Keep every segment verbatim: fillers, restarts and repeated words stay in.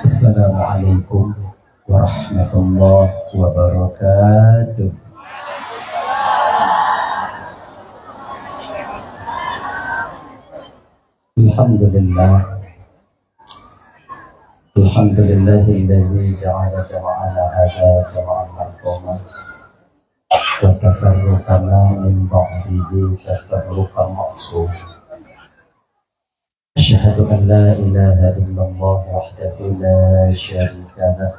Assalamualaikum warahmatullahi wabarakatuh. Alhamdulillah. Alhamdulillahilladzi ja'ala jama'ana hadza jama'an marhuma wa tafarraqana min ba'dihi tafarraqan ma'suma. Asyhadu an la ilaha illallah wahdahu la syarika lah.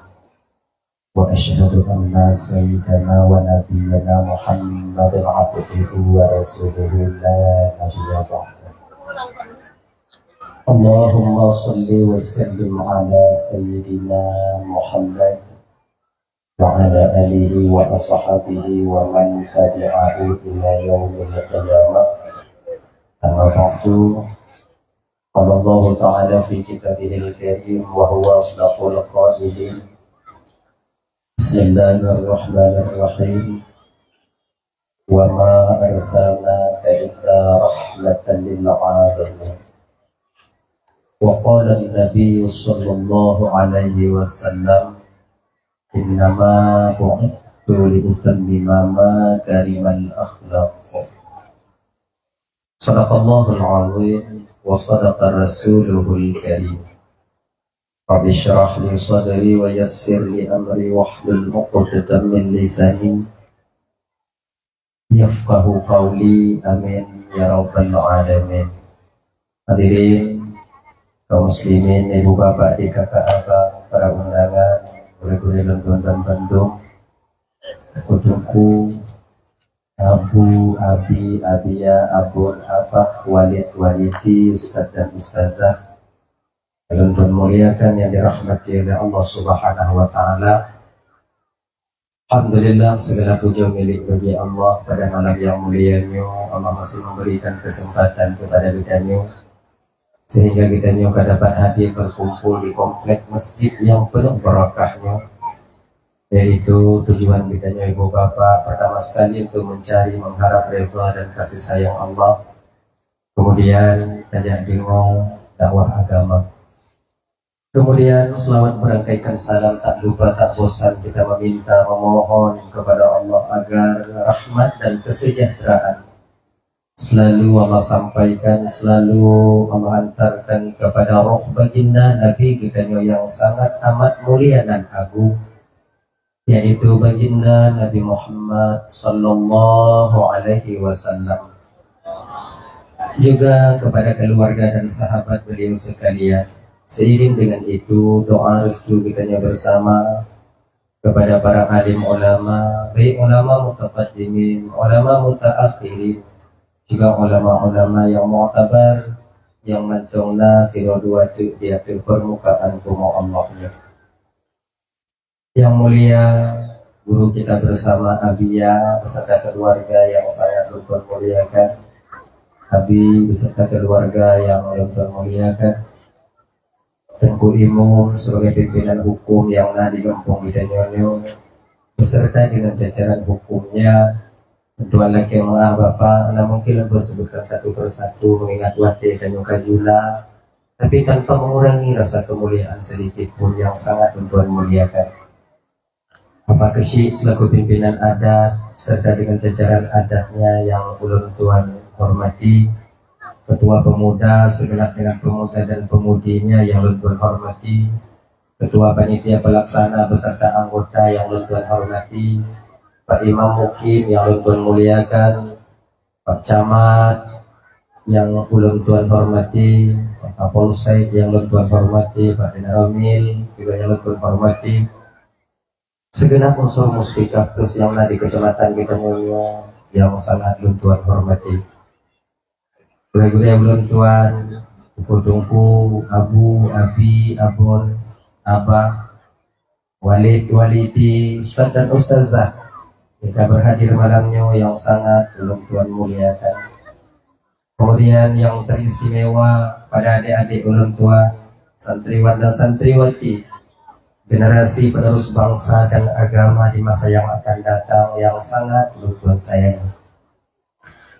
Wa asyhadu anna sayyidana wa nabiyyana Muhammadan abduhu wa rasuluhu la nabiyya ba'dah. Allahumma shalli wa sallim ala sayyidina Muhammad wa ala alihi wa ashabihi wa man tabi'ahu ila yaumil qiyamah. Amma ba'du. Qala Allahu ta'ala fi kitabihil karim wa huwa asdaqul qailin. Bismillahirrahmanirrahim. Wa ma arsalnaka illa rahmatan lil alamin. Wa qala an-nabiy sallallahu alaihi wasallam, "Innama bu'ithtu li utammima makarimal akhlaq." Sadaqallahul azim wa sadaqa rasuluhul karim. Rabbi syrah li sadri wa yassir li amri wahlul uqdatam min lisani yafqahu qawli. Amin ya rabbal alamin. Hadirin kaum muslimin, ibu bapak, adik kakak abang, para undangan, gurée-gurée lôn tuan dan bandum, teungku-teungku, abu, abi, abia, abon, abah, walid, walidi, ustaz dan ustazah, lôn tuan muliakan yang dirahmati oleh Allah Subhanahu wa taala. Alhamdulillah, segala puja milik bagi Allah. Pada malam yang mulia nyoe, Allah masih memberikan kesempatan kepada kita nyoe, sehingga kita nyoe ka dapat hadir berkumpul di komplek masjid yang penuh barakah nyoe, yaitu tujuan kita nyoe, ibu bapak, pertama sekali untuk mencari, mengharap redha dan kasih sayang Allah. Kemudian tajak deungoe dakwah agama. Kemudian selawat merangkaikan salam, tak lupa tak bosan kita meminta, memohon kepada Allah agar rahmat dan kesejahteraan selalu Allah sampaikan, selalu Allah antarkan kepada roh baginda Nabi geutanyoe yang sangat amat mulia nan agung, yaitu baginda Nabi Muhammad sallallahu alaihi wasallam. Juga kepada keluarga dan sahabat beliau sekalian. Seiring dengan itu, doa restu geutanyoe bersama kepada para alim ulama, baik ulama mutaqaddimin, ulama mutaakhirin, juga ulama-ulama yang mu'tabar, yang mantong na sidroe dua teuk di ateueh permukaan bumoe Allah nyoe. Yang mulia guru kita bersama, Abiya beserta keluarga yang sangat lôn tuan muliakan, Abi beserta keluarga yang lôn tuan muliakan, Teungku Imum sebagai pimpinan hukum yang na di gampông geutanyoe nyoe, beserta dengan jajaran hukumnya. Lôn tuan lakée meu'ah Bapak, na mungkin lôn sebutkan satu persatu mengingat watée tanyoe ka jula, tapi tanpa mengurangi rasa kemuliaan sedikit pun yang sangat lôn tuan muliakan. Bapak Keuchik selaku pimpinan adat serta dengan jajaran adatnya yang ulôn tuan hormati, Ketua Pemuda, segenap-genap pemuda dan pemudinya yang lôn tuan hormati, Ketua Panitia Pelaksana beserta anggota yang lôn tuan hormati, Pak Imam Mukim yang lôn tuan muliakan, Pak Camat yang ulôn tuan hormati, Pak Kapolsek yang lôn tuan hormati, Pak Danramil juga yang lôn tuan hormati, segenap unsur Muspika Plus yang na di kecamatan geutanyoe nyoe yang sangat lôn tuan hormati. Gurée-gurée ulôn tuan, Teungku-teungku, abu, abi, abon, abah, walid, walidi, ustaz dan ustazah yang ka berhadir malam nyoe yang sangat ulôn tuan muliakan. Kemudian yang teristimewa pada adik-adik ulôn tuan, santriwan dan santriwati, generasi penerus bangsa dan agama di masa yang akan datang yang sangat ulôn tuan sayangi.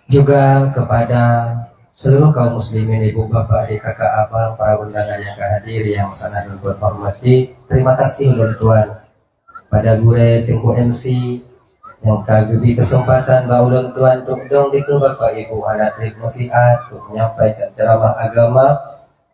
Juga kepada seluruh kaum muslimin, ibu, bapak, adik, kakak, abang, para undangan yang ka hadir yang sangat ulôn tuan hormati. Terima kasih ulôn tuan pada gurée Teungku M C yang ka geubri kesempatan bak ulôn tuan untuk dong dikeue bapak ibu hana treb meusiat untuk menyampaikan ceramah agama,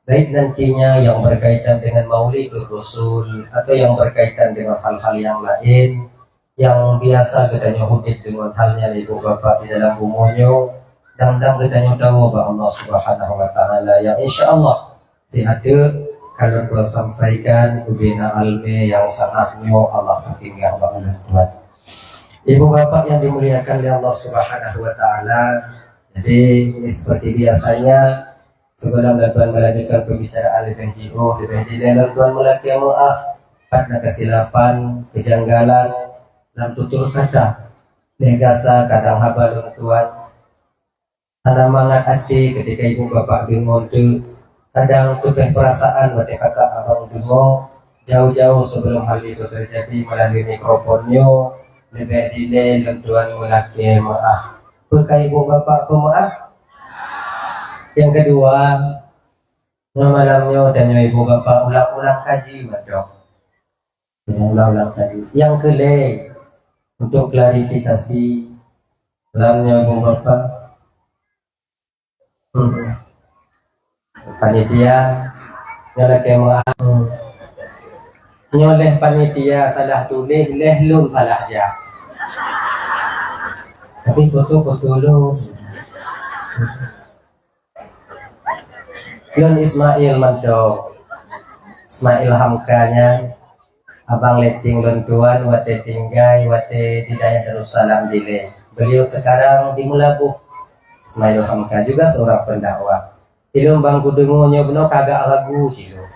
baik nantinya yang berkaitan dengan Maulidul Rasul atau yang berkaitan dengan hal-hal yang lain yang biasa geutanyoe udeb deungon hal nyan ibu bapak di dalam bumoe nyoe, dan, dan geutanyoe dawa bak Allah Subhanahu wa Taala yang insya Allah siat teuk ka lôn sampaikan ubena alme yang sangat nyoe Allah ka singgah bak ulôn tuan. Ibu bapak yang dimuliakan oleh Allah Subhanahu wa Taala, jadi ini seperti biasanya, sebelum lôn tuan melanjutkan pembicaraan leubeh jiôh, leubeh dilée lôn tuan meulakée meuah, pat na keusilapan, kejanggalan lam tutur kata. Lheuh gasa kadang haba lôn tuan hana mangat até ketika ibu bapak deungoe teuk, kadang teupeh peurasaan watée kakak abang deungoe, jauh-jauh sebelum hal itu terjadi melalui mikrofon nyoe, leubeh dilée lôn tuan meulakée meuah. Peu ka ibu bapak peumeuah? Nyang keudua, ngon malam nyoe tanyoe ibu bapak ulang-ulang kaji mantong. Tanyoe ulang-ulang kaji. Nyang keulhèe, untuk klarifikasi, malam nyoe ibu bapak. Hmm. Panitia, nyoe lakée meuah. Nyoe lheuh panitia salah tuléh, lheuh lôn salah jak. Tapi foto-foto lôn. Lôn Ismail mantong. Ismail Hamka nyan, abang Leting lôn tuan watée tinggai watée di dayah Darussalam dilée. Beliau sekarang di Meulaboh. Ismail Hamka juga seorang pendakwah. Ilôn bang kudeungoe nyoe bunoe ka agak ragu cit lôn.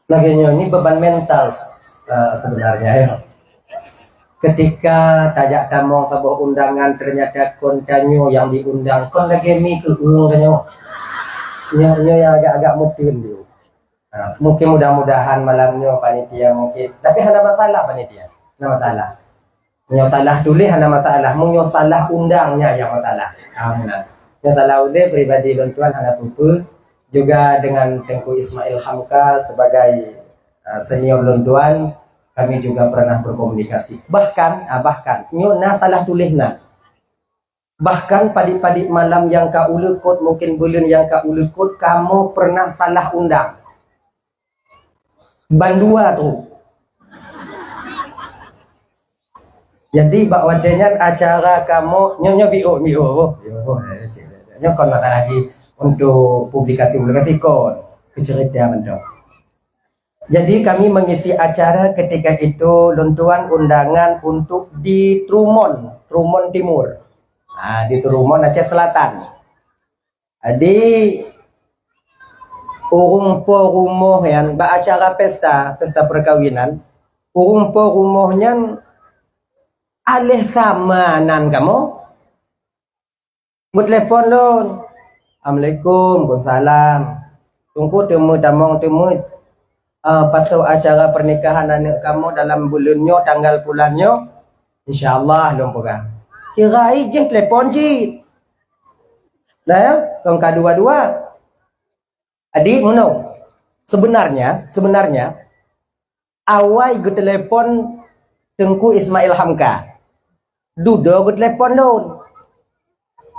Lagée nyoe, ini beban mental, eh, sebenarnya, ya. Ketika tajak tamong saboh undangan, ternyata kon tanyoe nyang diundang, kon lagée mi keu ureueng tanyoe. Nyoe, nyoe nyang agak-agak meuteun dulu. Ha, mungkin mudah-mudahan malam nyoe panitia mungkin, tapi hana masalah panitia. Hana masalah. Meunyoe salah tuléh hana masalah, meunyoe salah undang nyan nyang masalah. Ha, meunan. Meunyoe salah ulée pribadi lôn tuan hana peue-peue, juga dengan Teungku Ismail Hamka sebagai, uh, senior lôn tuan, kami juga pernah berkomunikasi. Bahkan, ah, bahkan, nyoe na salah tuléh na. Bahkan padit-padit malam nyang ka uleukot, mungkin buleuen nyang ka uleukot, kamoe pernah salah undang. Bandua tu. Jadi, bak watée nyan acara kamoe, nyoe, nyoe biôh, biôh, boh. Biôh, boh. Nyoe kon masalah lagi untuk publikasi-publikasi kon. Keuceurita mantong. Jadi, kami mengisi acara ketika itu, lôn tuan undangan untuk di Trumon, Trumon Timur. Ah, di Trumon, Aceh Selatan. Jadi, ureueng po rumoh nyan bak acara pesta, pesta perkawinan, ureueng po rumoh nyan aléh sama nan kamoe. Meutelepon lôn. Assalamualaikum, waalaikumsalam. Teungku teumé tamong teumé, eh, pasoe acara pernikahan aneuk kamoe dalam buleuen nyoe, tanggal pulan nyoe. Insya Allah lôn peugah. Kira jih telepon cit. Dah ya, lôn ka dua-dua. Jadi, meunoe. Sebenarnya, sebenarnya, awai geutelepon Teungku Ismail Hamka. Dudoe geutelepon lôn.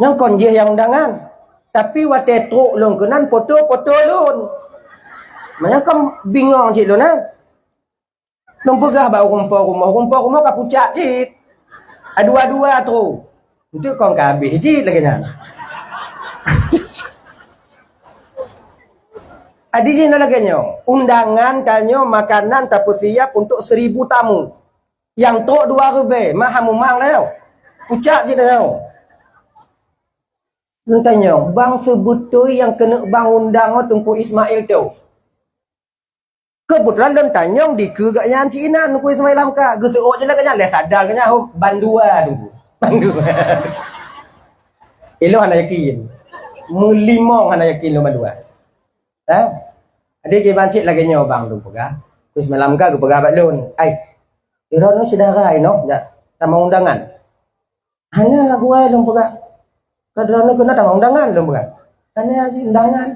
Nyang kon jih nyang undangan. Tapi watée trok lôn keunan, foto-foto lôn. Manyang kan bingong cit lôn, eh. Lôn peugah bak ureueng po rumoh, ureueng po rumoh ka pucak cit. Dua-dua tu. Enteuk kon ka habéh cit lagée nyan. Jadi jih na lagée nyoe, undangan tanyoe makanan tapeusiap untuk seribu tamu. Nyang trok dua ribée, mah hamumang na nyoe. Pucak cit na nyoe. Lôn tanyong, bang seubeutôi nyang keuneuk bang undang nyoe Teungku Ismail teuh? Keubeutulan lôn tanyong dikeue gobnyan cit inan Teungku Ismail Hamka. Geuseuôt jih lé gobnyan, lé sadar gobnyan, oh, bandua Teungku. Bandua. Ilôn hana yakin. Meulimong hana yakin lôn bandua. Ha? Jadi kiban cit lagèe nyoe bang lôn peugah. Teungku Ismail Hamka geupeugah bak lôn, "Ai, droeneuh syedara inoe jak tamong undangan." "Hana, gurèe," lôn peugah. "Ka droeneuh keuneuk tamong undangan," lôn peugah. "Hana jih undangan."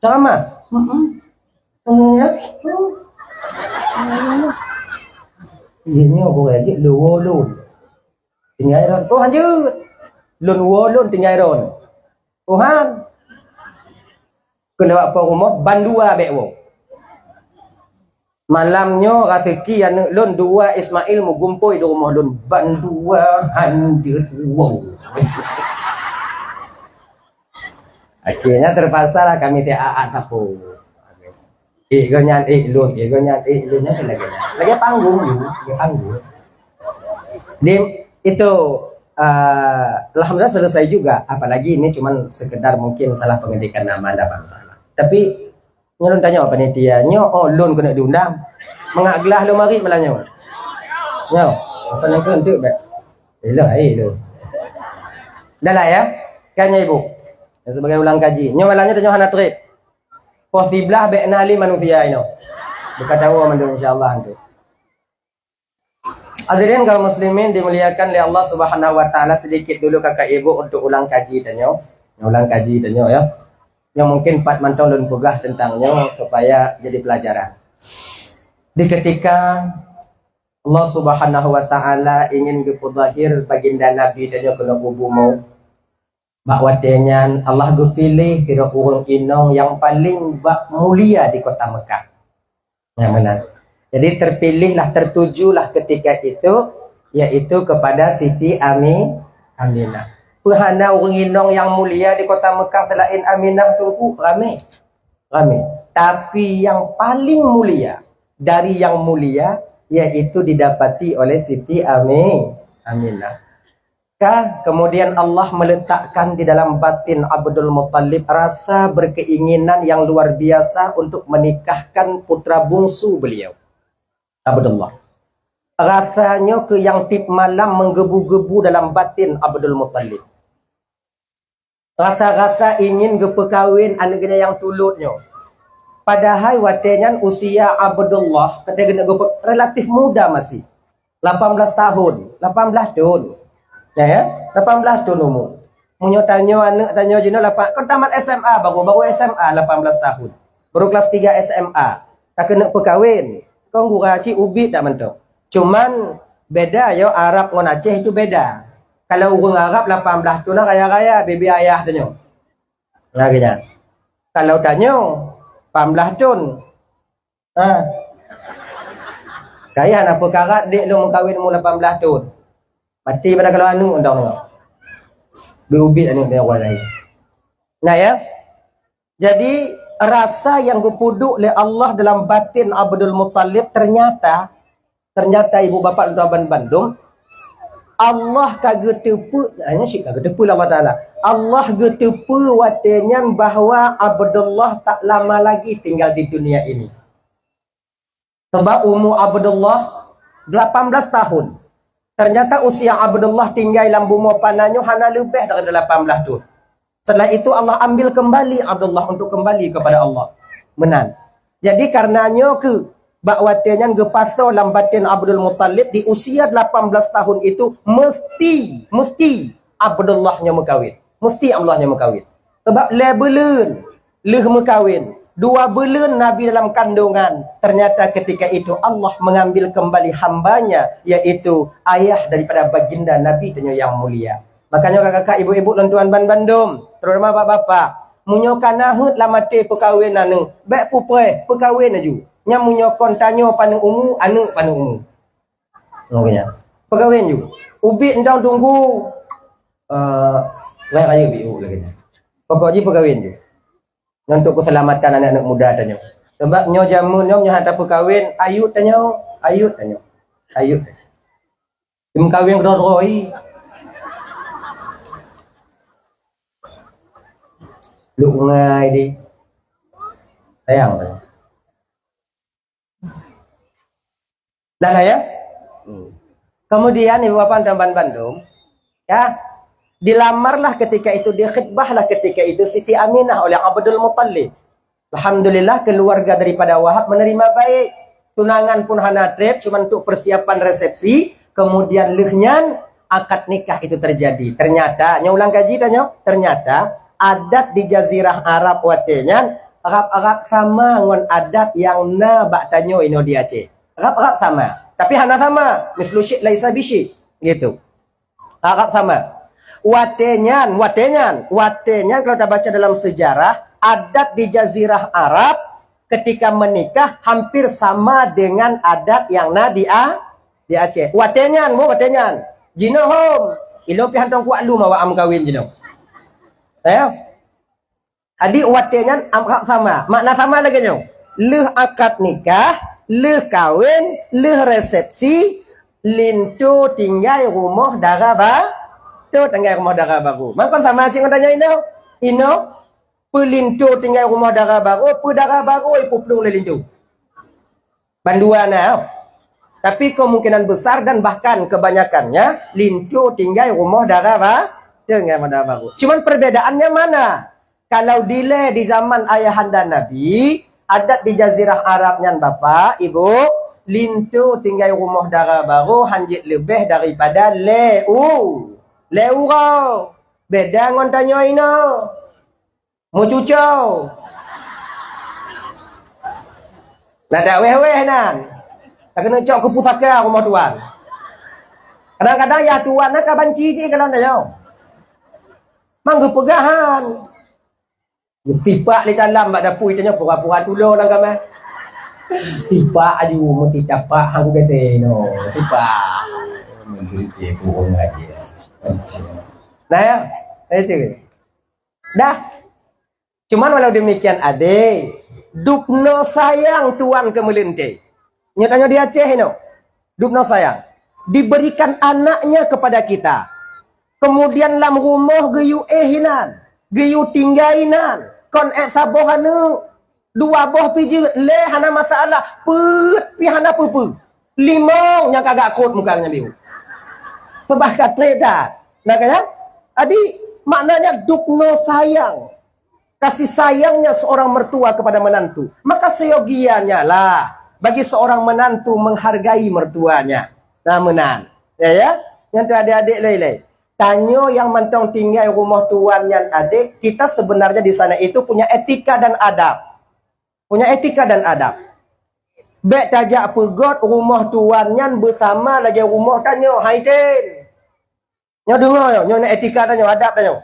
"Ceramah?" "Heeh." "Hana ya?" "Heeh." Jih nyoe gurèe jih lôn woe lôn. Tinggai droeneuh. "Oh, hanjeuet." Lôn woe lôn tinggai droeneuh. "Oh, han." Keuneuk bak po rumoh, bandua bèk woe. Malam nyoe raseuki aneuk lôn dua Ismail meugumpôi di rumoh lôn, bandua hanjeuet woe. Akhirnya terpaksalah kami teuh aat sapo. Eh, gobnyan, eh, lôn, eh, gobnyan, eh, lôn, nyan lagèe, lagèe panggung, lagèe panggung. Jadi, itu, ah, alhamdulillah selesai juga. Apalagi ini cuman sekedar mungkin salah pengetikan nama, ndak masalah. Tapi, nyoe lôn tanyong panitia, nyoe, oh, lôn keuneuk diundang. Mangat glah lôn marit malam nyoe. Nyoe, apa nyan keuneuk bèk? Ilah, eh, lôn. Dah lah ya. Kan ya, Ibu? Dan sebagai ulang kaji. Nyoe malam nyoe tanyoe hana trép. Poh siblaih bèk na lé manusia inoe. Buka tawa mandum, insya Allah, tu. Hadirin kaum muslimin dimuliakan lé Allah Subhanahu wa Taala, sedikit dulu kakak ibu untuk ulang kaji tanyoe. Ulang kaji tanyoe, ya. Yang mungkin pat mantong lôn peugah tentang nyoe supaya jadi pelajaran. Di ketika Allah Subhanahu wa Taala ingin geupeuzahir baginda Nabi tanyoe keunoe u bumoe, bak watèe nyan Allah geupiléh sidroe ureueng inong nyang paleng bak mulia di kota Mekah. Nyang meunan. Jadi terpilihlah, tertujulah ketika itu, yaitu kepada Siti Ami-, Aminah. Peu hana ureueng inong nyang mulia di kota Mekah selain Aminah, Teungku? Ramé. Ramé. Tapi yang paling mulia dari yang mulia, yaitu didapati oleh Siti Ami-, Aminah. Ka, kemudian Allah meletakkan di dalam batin Abdul Muttalib rasa berkeinginan yang luar biasa untuk menikahkan putra bungsu beliau, Abdullah. Rasa nyoe keuh nyang tiep malam menggebu-gebu dalam batin Abdul Muttalib. Rasa-rasa ingin geupeukawen aneuk geuh nyang tulot nyoe. Padahai watèe nyan usia Abdullah, watèe geuneuk geupeu-, relatif muda masih. Lapan belas tahun, lapan belas thon. Ya, ya? Lapan belas thon umu. Meunyoe tanyoe aneuk tanyoe jinoe lapan, kon tamat S M A baru, baru S M A lapan belas tahun. Baru kelas tiga S M A. Takeuneuk peukawen. Kon gura cit ubit dak mantong. Cuman beda yo, Arab ngon Aceh itu beda. Kalau ureueng Arab lapan belas thon na raya-raya, bebe ayah tanyoe. Nah, gitu. Kalau tanyoe lapan belas thon, ha. Kaya hana peukarat dek lôn meukawen umur lapan belas thon. Mati pada kalau aneuk undang-undang. Beubiet aneuk dia orang lain. Nah, ya. Jadi, rasa yang geupeuduek lé Allah dalam batin Abdul Muttalib ternyata, ternyata ibu bapak lôn tuan bandum, Allah ka geuteupeue, hanya syiek ka geuteupeue lé Allah Taala. Allah geuteupeue watée nyan bahwa Abdullah tak lama lagi tinggal di dunia ini. Sebab umu Abdullah lapan belas tahun. Ternyata usia Abdullah tinggai lam bumoe pana nyoe hana leubeh daripada lapan belas thon. Setelah itu Allah ambil kembali Abdullah untuk kembali kepada Allah. Meunan. Jadi karena nyoe keuh bak watée nyan geupasoe lam batin Abdul Muttalib di usia lapan belas tahun itu mesti, mesti Abdullah nyoe meukawen. Mesti Abdullah nyoe meukawen. Sebab lhée buleuen lheueh meukawen, dua buleuen Nabi dalam kandungan, ternyata ketika itu Allah mengambil kembali hamba-Nya, yaitu ayah daripada baginda Nabi tanyoe nyang mulia. Makanya kakak-kakak, ibu-ibu lôn tuan bandum, terutama bapak-bapak, meunyoe ka na heuet lam até peukawen aneuk, bék pupreh, peukawen laju. Nyan meunyoe kon tanyoe paneuk umu, aneuk paneuk umu. Makanya, peukawen ju. Ubit entong tunggu, eh, raya-raya biu lagi. Pokok jih peukawen ju. Untuk keselamatan anak-anak muda tanyoe. Sebab nyoe jameun nyoe, nyoe hana tapeukawen, ayut tanyoe, ayut tanyoe. Ayut tanyoe. Meukawen keudroe-droe. Luk ngai di. Sayang. Dah lah ya? Kemudian ibu bapak dan bandum, ya, dilamarlah ketika itu, dikhitbahlah ketika itu Siti Aminah oleh Abdul Muttalib. Alhamdulillah, keluarga daripada Wahab menerima baik. Tunangan pun hana treb, cuma untuk persiapan resepsi. Kemudian lheuh nyan, akad nikah itu terjadi. Ternyata, nyoe ulang kaji dah nyoe. Ternyata, adat di Jazirah Arab watée nyan, rab-rab sama ngon adat nyang na bak tanyoe inoe di Aceh. Rab-rab sama. Tapi hana sama. Mislu syik laisa bisyik. Gitu. Harap sama. Watée nyan, watée nyan, watée nyan kalau tabaca dalam sejarah, adat di Jazirah Arab ketika menikah hampir sama dengan adat nyang na di A-, di Aceh. Watée nyan, mo watée nyan. Jinoe hom. Ilong pih hantong kuat lom awak am kawin jinoe. Ya? Jadi watée nyan am-, sama. Makna sama lagée nyoe. Lheuh akad nikah, lheuh kawin, lheuh resepsi, linto tinggai rumoh dara ba-, to tinggai rumoh dara baru. Makon sama cit ngon tanyoe inoe. Inoe, peu linto tinggai rumoh dara baru, peu dara baru ipuplueng lé linto. Bandua na. Tapi kemungkinan besar dan bahkan kebanyakannya linto tinggai rumoh dara ba-, tinggai rumoh dara baru. Cuman perbedaannya mana? Kalau dilée di zaman ayahanda Nabi, adat di Jazirah Arab nyan bapak, ibu, linto tinggai rumoh dara baru hanjeuet leubeh daripada lé u-, lé uroe. Beda ngon tanyoe inoe. Meucucau. Nah, dak wéh-wéh nan. Takeuneuk cok keu pusaka rumoh tuan. Kadang-kadang ya tuan na ka banci jih kalau nyoe. Mang geupeugahan. Sipak di dalam bak dapui tanyoe pura-pura tulo lam kamar. Sipak aju meuti tapak hang geude no. Sipak. Meuti bohong aja. Nah, ya. Itu. Dah. Cuman walau demikian adé, dubnoe sayang tuan keu meulintée. Nyoe tanyoe di Aceh inoe. Dubnoe sayang. Diberikan anaknya kepada kita. Kemudian lam rumoh geuyue éh inan, geuyue tinggai inan. Kon ék saboh aneuk, dua boh pih jeuet, lé hana masalah, peuet pih hana peue-peue. Limong nyang ka gak kot muka nyan biu. Seubah ka treb that. Nah, kan? Jadi, maknanya dubnoe sayang. Kasih sayangnya seorang mertua kepada menantu. Maka seyogianya lah bagi seorang menantu menghargai mertuanya. Nah, meunan. Ya, ya. Nyan tu adik-adik lé-lé. Tanyoe nyang mantong tinggai rumoh tuan nyan adik, kita sebenarnya di sana itu punya etika dan adab. Punya etika dan adab. Bék tajak peugot rumoh tuan nyan beusama lagée rumoh tanyoe, hai ten. Nyoe deungoe nyoe, nyoe na etika tanyoe, adab tanyoe.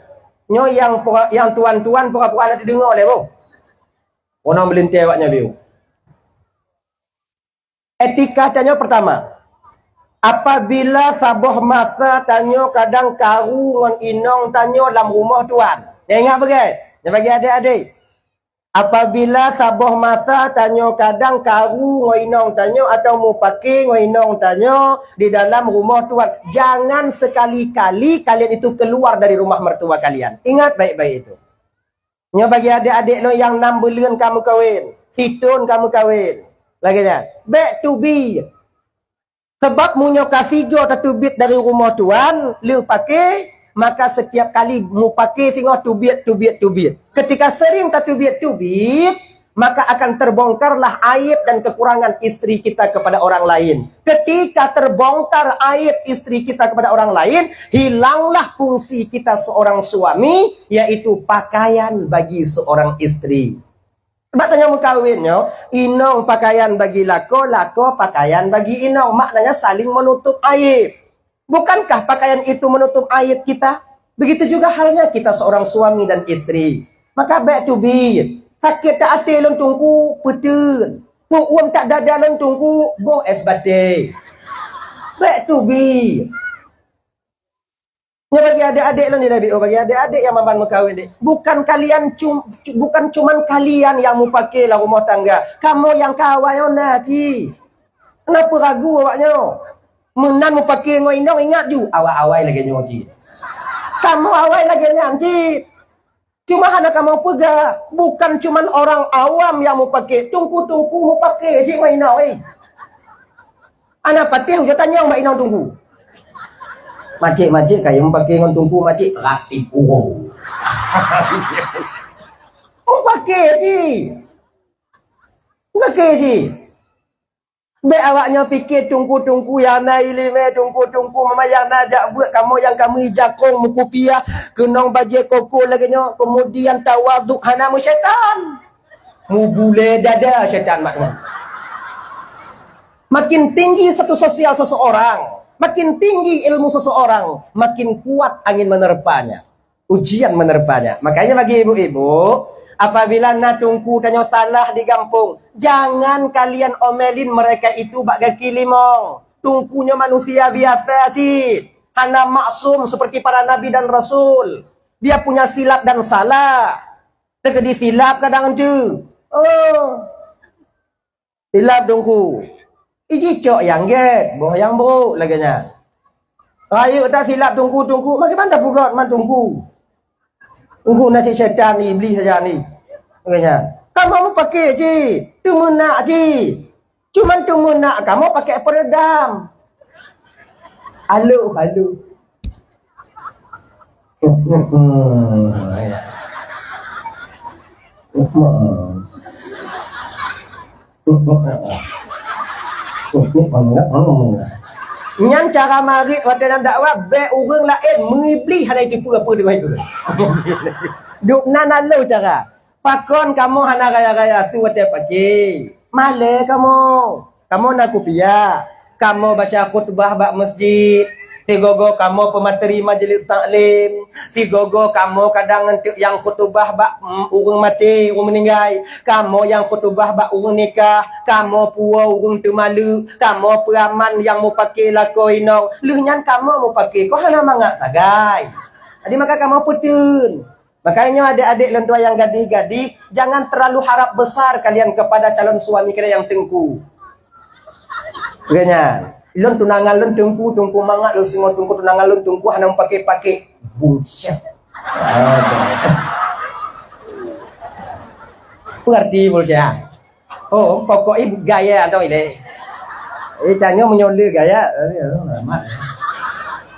Nyoe nyang pura-, nyang tuan-tuan pura-pura na teudeungoe lé boh. Konon meulintée awak nyan biu. Etika tanyoe pertama, apabila saboh masa tanyoe kadang karu ngon inong tanyoe lam rumoh tuan. Nyoe ingat bagai, nyoe bagi adik-adik. Apabila saboh masa tanyoe kadang karu ngon inong tanyoe atau mupake ngon inong tanyoe di dalam rumoh tuan, jangan sekali-kali kalian itu keluar dari rumah mertua kalian. Ingat baik-baik itu. Nyoe bagi adik-adik lôn nyang nam buleuen ka meukawen, sithon ka meukawen. Lagée nyan, bék teubiet. Sabab meunyoe ka sigoe tateubiet dari rumoh tuan, lheuh pake, maka setiap kali mupake singoh teubiet, teubiet, teubiet. Ketika sering tateubiet-teubiet, maka akan terbongkarlah aib dan kekurangan istri kita kepada orang lain. Ketika terbongkar aib istri kita kepada orang lain, hilanglah fungsi kita seorang suami, yaitu pakaian bagi seorang istri. Bak tanyoe meukawen nyoe, inong pakaian bagi lakoe, lakoe pakaian bagi inong. Maknanya saling menutup aib. Bukankah pakaian itu menutup aib kita? Begitu juga halnya kita seorang suami dan istri. Maka bék teubiet. Sakét that até lôn teungku, peuteun. Tuem that dada lôn teungku, boh es batée. Bék teubiet. Nyoe bagi adik-adik lôn di Nabi, oh, bagi adik-adik nyang ban meukawen deh. Bukan kalian cum-, cu-, bukan cuman kalian nyang mupake lam rumoh tangga. Kamoe nyang ka awai oh na cit. Kenapa ragu awak nyoe? Meunan mupake ngon inong, ingat ju, awak awai lagée nyoe cit. Kamoe awai lagée nyan cit. Cuma hana kamoe peugah, bukan cuman orang awam nyang mupake, teungku-teungku mupake cit ngon inong, eh. Ana patéh ujoe tanyong bak inong teungku. Macet-macet kayém pake ngon teungku macet ratik uroe. Mupake cit. Mupake cit. Bék awak nyoe pike teungku-teungku nyang na iéleumé, teungku-teungku mama nyang na jak beuet, kamoe nyang kamoe jakong meukupiah, keunong bajée koko lagée nyoe, keumudian tawadhu hana meusyaitan. Mubulée dada syaitan mak nyoe. Makin tinggi status sosial seseorang, makin tinggi ilmu seseorang, makin kuat angin menerpanya. Ujian menerpanya. Makanya bagi ibu-ibu, apabila na teungku tanyoe salah di gampông, jangan kalian omelin mereka itu bak gaki limong. Teungku nyoe manusia biasa cit. Hana maksum seperti para nabi dan rasul. Dia punya silap dan salah. Teukeudi silap kadang tu. Oh. Silap teungku. Iji cok nyang gét, boh nyang brok lagée nyan. Rayeuk that silap teungku-teungku, bagaimana pugöt man teungku? Teungku na cit syaitan, iblih saja ni. Lagée nyan. Kamoe mupake cit, teumeunak cit. Cuman teumeunak kamoe pake peredam. Halo, halo. Nyan cara marit watée nyan dakwah, bék ureuëng laén meuiblih hana jiteupeue peue deungon itu. Dubna na lheueh cara. Pakon kamoe hana raya-raya su watée pake? Malée kamoe. Kamoe na kupiah. Kamoe baca khutbah bak masjid. Sigogo kamoe peumateri majelis taklim. Sigogo kamoe kadang ngon teuk nyang khutbah bak, mm, ureuëng maté, ureuëng meuninggai. Kamoe nyang khutbah bak ureuëng nikah. Kamoe puwoe ureuëng teumaleuek. Kamoe peuraman nyang mupake lakoe inong. Lheueh nyan kamoe mupake. Kon hana mangat sagai. Jadi maka kamoe peuteun. Makanya adék-adék lôn tuan nyang gadih-gadih, jangan terlalu harap besar kalian kepada calon suami kalian nyang teungku. Makanya, lôn tunangan lôn teungku, teungku mangat lôn singoh teungku tunangan lôn teungku hana mupake-pake. Buset. Pengerti buset. Oh, pokok ibu gaya atau ile. Eh, tanya menyoleh gaya. Eh, amat.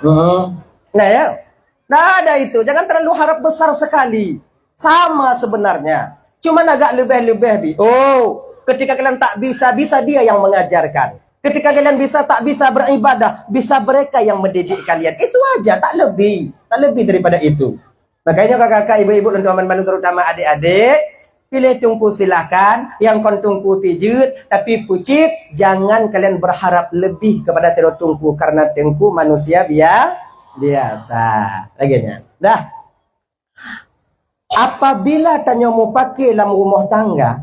Hmm. Nah, ya. Nah, ada itu. Jangan terlalu harap besar sekali. Sama sebenarnya. Cuman agak lebih-lebih bi. Oh, ketika kalian tak bisa, bisa dia yang mengajarkan. Ketika kalian bisa tak bisa beribadah, bisa mereka yang mendidik kalian. Itu aja, tak lebih. Tak lebih daripada itu. Makanya kakak-kakak, ibu-ibu, dan teman-teman terutama adik-adik, pilih teungku silahkan, yang kon teungku pijit, tapi pucit, jangan kalian berharap lebih kepada teungku karena teungku manusia bia-, biasa. Lagi nya. Dah. Apabila tanyoe mupake lam rumoh tangga,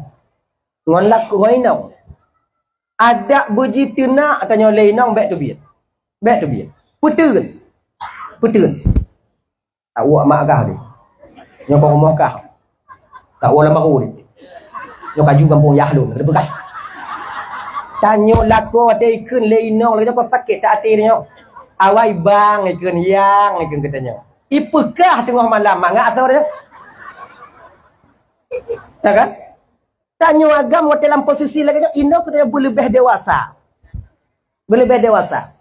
ngon lakoe ngon inong, adak beujiteunak tanyoe lé inong bék teubiet. Bék teubiet. Peuteun. Peuteun. Tak wok mak kah deh. Nyoe kong rumoh kah. Tak wok lam baru deh. Nyoe kaju gampông yah lôn, kata peugah. Tanyoe lakoe até ikheun lé inong lagée nyoe sakét that até nyoe. Awai bang ikheun, yang ikheun keu tanyoe. Ipeugah teungoh malam mangat asoe dia. Ya kan? Tanyoe agam watée lam posisi lagée nyoe, inong keu tanyoe beuleubeh dewasa. Beuleubeh dewasa.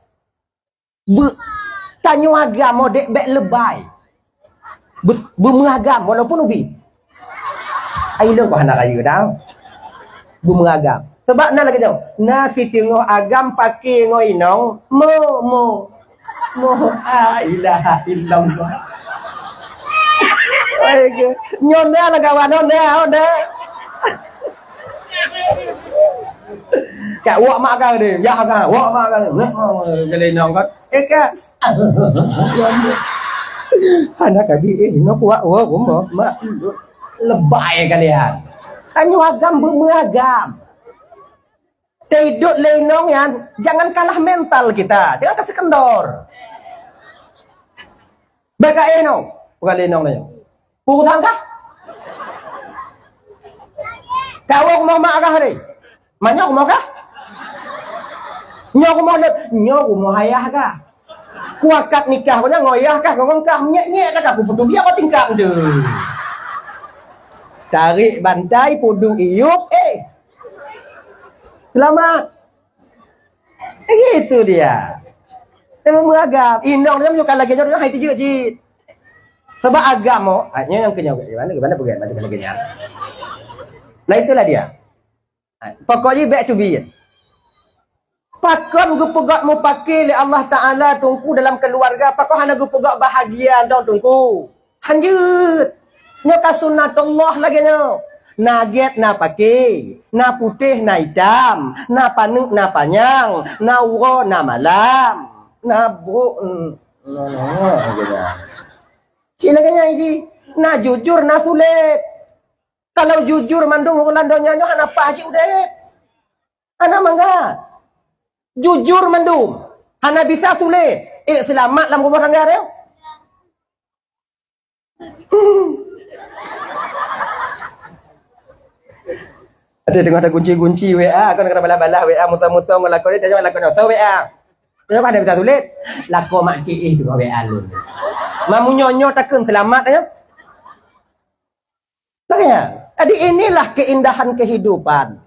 Be-, tanyoe agam modék bék leubay. Be-, beumeugam walaupun ubit. Ai lôn kok hana rayeuk dah. Beumeugam. Sebab na lagée nyoe, na siteungoh agam pake ngon inong, mo, mo. Mo, la ilaha illallah. Ai ke, nyoe na lagée awak nyoe na, nyoe na. Kak wok mak kah deh, ya kah, wok mak kah deh. Nyoe, nyoe, nyoe, nyoe, nyoe, nyoe. Eh, Kak. Hana kabi, eh, nyoe kuat, wok, rumoh, mak. Lebai kalian. Tanyoe agam beumeugam. Teudok lé inong nyan, jangan kalah mental kita. Jangan kasih kendor. Baka eh nong, bukan lé inong nyoe. Purang kah? Kawok mau mak kah ni? Manyok mau kah? Nyok mau le, nyok mau ayah kah? Kuakat nikah kau nyan ngoyah kah kau kah nyek-nyek dah aku putus dia kau tingkat tu. Tarék bantai, peuduek iyup, eh. Seulamat. Begitu dia. Dia meuragam. Inong dia meunyoe ka lagèe nyoe, hai teujeuet cit. Sabab agam, oh, ah, nyoe nyang keunyoe, gimana, gimana peugah macam lagèe nyan. Nah, itulah dia. Pokok jih back to beat. Pakon geupeugöt mupakè lé Allah Taala Teungku dalam keuluwarga, pakon hana geupeugöt bahagia dong Teungku? Hanjeuet. Nyoe ka sunatullah lagèe nyoe. Na gèt na pakè, na putéh na itam, na paneuk na panyang, na uroe na malam, na brok, mm, na, na, na, lagèe nyan. Cit lagèe nyan jih, na jujur na sulet. Kalau jujur mandum ureueng lam donya nyoe hana paih jih udép. Hana mangat. Jujur mandum. Hana bisa sulet. Eh, seulamat lam rumoh tangga teuh. Ada tengah ada kunci-kunci W A, kan kena balah-balah W A, musa-musa ngon lakoe, tanya lakoe nyoe, "So W A." Nyoe kan hana bisa sulet. Lakoe mak cik eh tengah W A lôn. Mamu nyoe nyoe takheun seulamat nyoe. Makanya, jadi inilah keindahan kehidupan.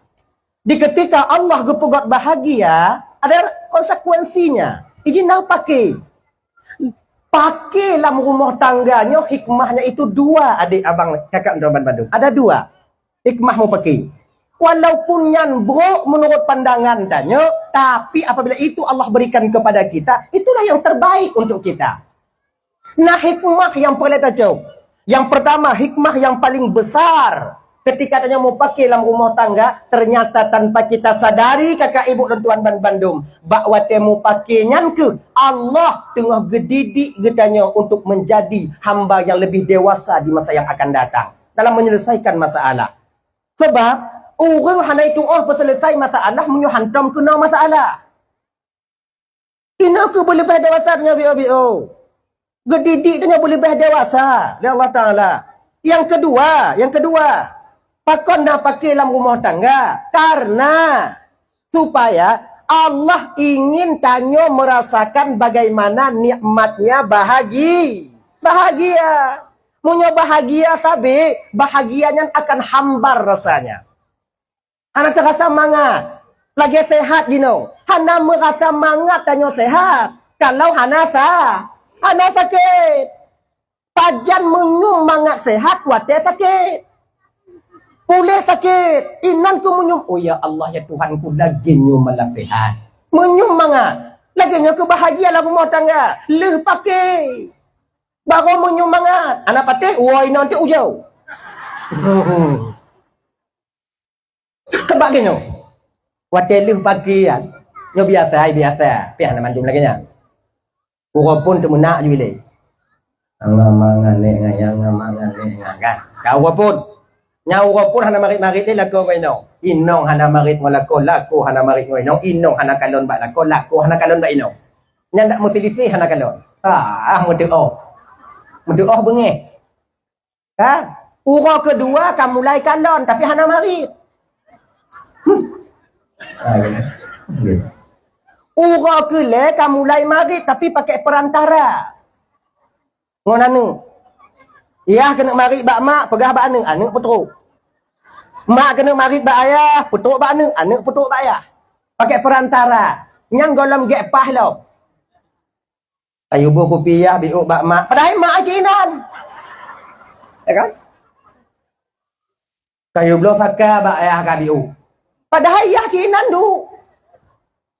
Di ketika Allah geupeugöt bahagia, ada konsekuensinya. Ijin na pakè. Pakè lam rumoh tangga nyoe hikmahnya itu dua, adik abang kakak teman bandum. Ada dua hikmah mupakè. Walaupun nyan brok menurut pandangan tanyoe, tapi apabila itu Allah berikan kepada kita, itulah yang terbaik untuk kita. Na hikmah nyang peureulèe tacok. Nyang peurtama, hikmah nyang paleng besar. Ketika tanyoe mupakè lam rumoh tangga, ternyata tanpa kita sadari, kakak ibu lôn tuan ban bandum, bak watèe mupakè nyan keuh Allah teungoh geudidik geutanyoe untuk menjadi hamba yang lebih dewasa di masa yang akan datang dalam menyelesaikan masalah. Sebab ureueng hana itu'oh peuseuleusoe masalah meunyoe hantom keunoe masalah. Inoe keuh beuleubeh dewasa tanyoe biôh-biôh. Geudidik tanyoe beuleubeh dewasa lé Allah Taala. Nyang keudua, nyang keudua, pakon na pakè lam rumoh tangga? Karena supaya Allah ingin tanyoe merasakan bagaimana nikmatnya bahagi-, bahagia. Meunyoe bahagia sabé, bahagia nyan akan hambar rasanya. Hana teurasa mangat. Lagèe sehat jinoe. Hana meurasa mangat tanyoe sehat kalau hana sa-, hana sakét. Pajan meunyum mangat sehat watèe sakét. Puléh sakét, inan keuh meunyum, "Oh ya Allah, ya Tuhanku, lagèe nyoe malah sehat." Meunyum mangat. Lagèe nyoe keuh bahagia lam rumoh tangga. Lheueh pakè. Barô meunyum mangat. Hana patéh, woe inoe teuh ujoe. Keubah geuh nyoe. Watèe lheueh pakè nyan, nyoe biasa, ai biasa. Pih hana mandum lagèe nyan. Uroe phôn teumeunak ju ilèe. Ngama ngan nèk ngayang, ngama ngan nèk ngayang. Ka uroe phôn. Nyan uroe phôn hana marit-marit lé lakoe ngon inong. Inong hana marit ngon lakoe, lakoe hana marit ngon inong, inong hana kalon bak lakoe, lakoe hana kalon bak inong. Nyan dak meusilisih hana kalon. Ah, meuteu'oh. Meuteu'oh beungèh. Kan? Uroe keudua ka mulai kalon, tapi hana marit. Hmm. Ah, ya. Ya. Uroe keulhèe ka mulai marit, tapi pakai perantara. Ngon aneuk. Yah keuneuk marit bak mak, peugah bak aneuk, aneuk peutrok. Mak keuneuk marit bak ayah, peutrok bak aneuk, aneuk peutrok bak yah. Pakai perantara. Nyang gohlom gèt paih lom. Kayue boh kupi yah biôh bak mak, padahai mak cit inan. Ya kan? Kayue bloe saka bak yah ka biôh, padahai yah cit inan duek.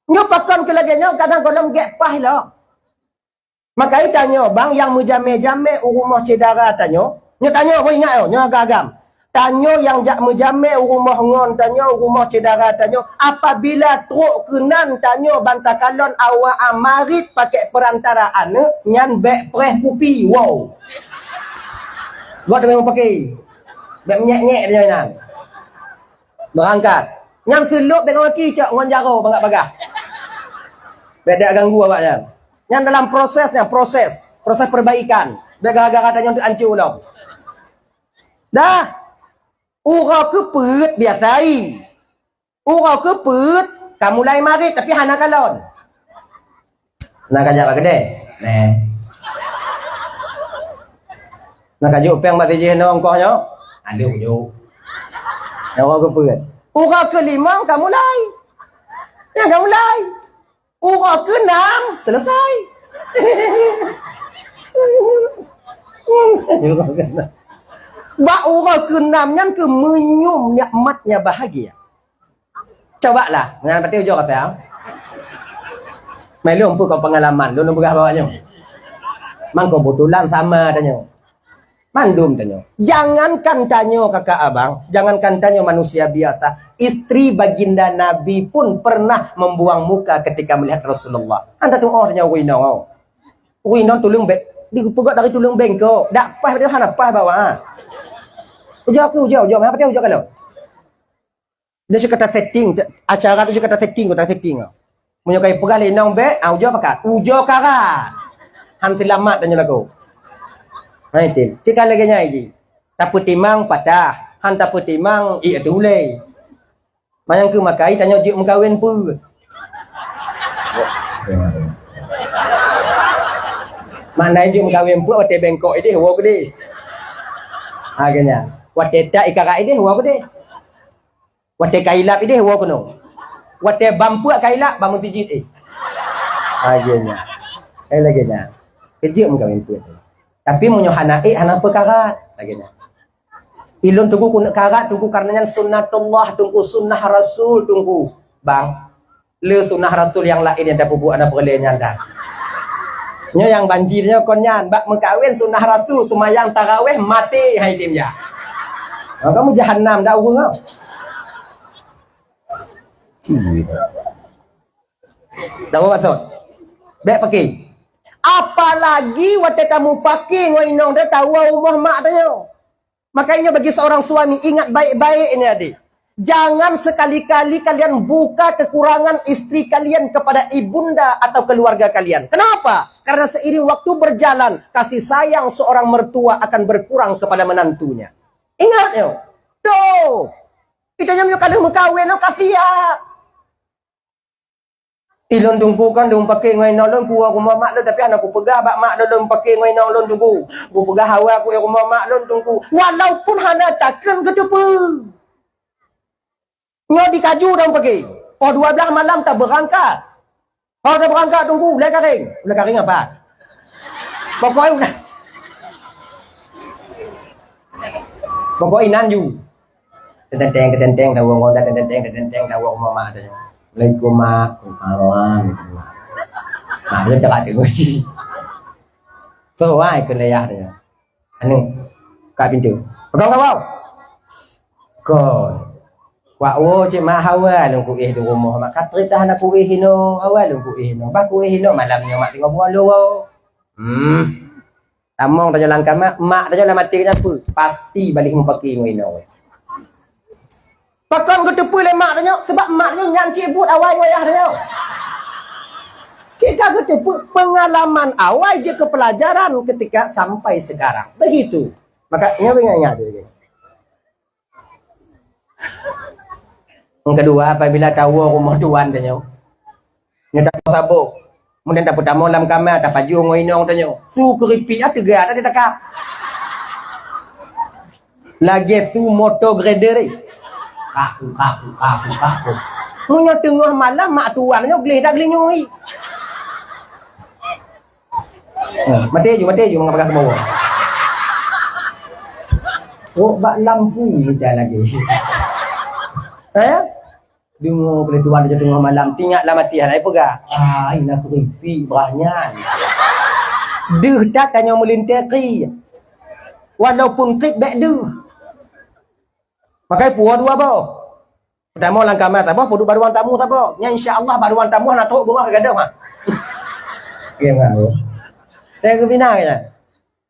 Nyoe pakon keu lagèe nyoe kadang gohlom gèt paih lom. Makai tanyoe bang nyang meujamé-jamé u rumoh syedara tanyoe, nyoe tanyoe, ho ingat nyoe, nyoe agam-agam. Tanyoe nyang jak meujamé u rumoh ngon tanyoe, u rumoh syedara tanyoe, apabila trok keunan tanyoe ban takalon awak marit pakai perantara aneuk, nyan bèk preh kupi, wow. Buat dengan pakai. Bèk menyek-nyek dia nyan. Berangkat. Nyang seulop bèk gaki cok ngon jaroe bangga bagah. Bèk dak ganggu awak nyan. Nyan dalam proses nyan, proses, proses perbaikan. Bèk gara-gara tanyoe tu ancô lom. Dah. Uroe keu peuet biasa ai. Uroe keu peuet ka mulai marit tapi hana kalon. Na ka jak bak keudè. Neh. Na ka jok pèng bak sijih nyoe ongkoh nyoe. Aleuh ujoe. Nyang uroe keupeuet. Uroe keulimong ka mulai. Nyang ka mulai. Uroe keunam selesai. Bak uroe keunam nyan keuh meunyum nikmatnya bahagia. Cobalah, ngan patéh ujoe kata. Mai lôn peugah pengalaman, lôn peugah bak nyoe. Mang keubeutulan sama tanyoe. Mandum tanyoe. Jangankan tanyoe kakak abang, jangankan tanyoe manusia biasa, istri baginda Nabi pun pernah membuang muka ketika melihat Rasulullah. Anta tuoh tanyoe ureueng inong. Ureueng inong tuleueng bek, dipeugah dari tuleueng bengkok. Dak paih, dak hana paih bawa. Ujoe aku, ujoe, ujoe, apa dia ujoe kalau? Dia suka tak setting, acara tu suka tak setting, tak setting. Meunyoe kai peugah lé inong bek, ah, ujoe pakat. Ujoe karat. Han seulamat tanyoe lagoe. Hai tim. Cit ka lagèe nyan jih. Tapeutimang patah, han tapeutimang ié ateueh ulèe. Manyang keu makai tanyoe jeuet meukawen peue? Makna jeuet meukawen peue watèe bengkok idéh woe keudéh. Ha, geuh nyan. Watèe tak ikarat idéh woe keudéh. Watèe ka ilab idéh woe keunoe. Watèe bampeuk ka ilab, bameusijiet éh. Lagèe nyan. Eh, lagèe nyan. Keujeuet meukawen peuet. Tapi meunyoe hana ék, hana peukara. Lagèe nyan. Ilôn teungku keuneuk karat teungku, karena nyan sunnatullah teungku, sunnah Rasul teungku. Bang, le sunnah Rasul nyang laén nyang tapeubuet hana peureulèe nyan dah. Nyoe nyang banci nyoe kon nyan, bak meukawen sunnah Rasul, seumayang taraweh maté hai tim ya. Ha, kamu jahanam dah ureueng ah. Tahu maksud? Bèk paké. Apalagi watèe kamu paké ngon inong teuh tawoe rumoh mak tanyoe. Makanya bagi seorang suami, ingat baik-baik ini adik. Jangan sekali-kali kalian buka kekurangan istri kalian kepada ibunda atau keluarga kalian. Kenapa? Karena seiring waktu berjalan, kasih sayang seorang mertua akan berkurang kepada menantunya. Ingat yo. Tuh. Kita nyam ka lheueh meukawen, oh, ka siap. Ilôn teungku kan lôn paké ngon inong lôn, kuwoe rumoh mak lôn, tapi hana kupeugah bak mak lôn lôn paké ngon inong lôn teungku. Kupeugah awai kuwoe rumoh mak lôn teungku. Walaupun hana takheun geuteupeue. Nyoe di Kaju dong paké. Poh dua belas malam tabeurangkat. Poh tabeurangkat teungku, ulèe karéng. Ulèe karéng apa? Pokoknya udah. Pokoknya inan ju. Tetenteng, tetenteng, tawoe ngon dah, tetenteng, tetenteng, tawoe rumoh mak tu. Assalamualaikum, Mak. Waalaikumsalam. Mak, dia cakap tengok si. So, wai ke layah dia. Anu, ka pintu. Pegang kawau. Kon. Wak wo cik mak hawa lôn kuéh di rumoh. Mak katrét dah na kuéh inoe. Hawa lôn kuéh inoe. Bah kuéh inoe malam nyoe mak tinggal buah luwa. Hmm. Tamong tanyoe lam kama, mak tanyoe lam até nyan peue? Pasti balih meupaké ngon inoe. Pakon geuteupeue lé mak tanyoe? Sebab mak tanyoe nyan cit buet awai ngon ayah tanyoe. Cit ka geuteupeue pengalaman awai jeuet keu pelajaran ketika sampai sekarang. Begitu. Maka nyoe ingat-ingat. Nyang keudua, apabila tawoe rumoh tuan tanyoe, nyoe tawoe saboh. Kemudian tapeutamong lam kama, tapajoh ngon inong tanyoe. Su keuripik ah teuga dak ditakab. Lagèe su moto grader, eh. Kaku, kaku, kaku, kaku. Meunyoe teungoh malam mak tuan nyoe gleh dak geulinyueng. Ha, maté ju, maté ju, mangat peugah keu bawah. Rok bak lampu mita lagi. Eh? Deungoe keu tuan teungoh malam, tingat lam até hana peugah. Ah, ina keuripik brah nyan. Deuh that tanyoe meulintèe kri. Walaupun kri bèk deuh. Makai puwoe dua boh. Peutamong lam kama saboh, peuduek bak ruang tamu saboh. Nyan insya Allah bak ruang tamu hana trok beurah keu gadoh ha. Oke, bang. Saya kebina ya.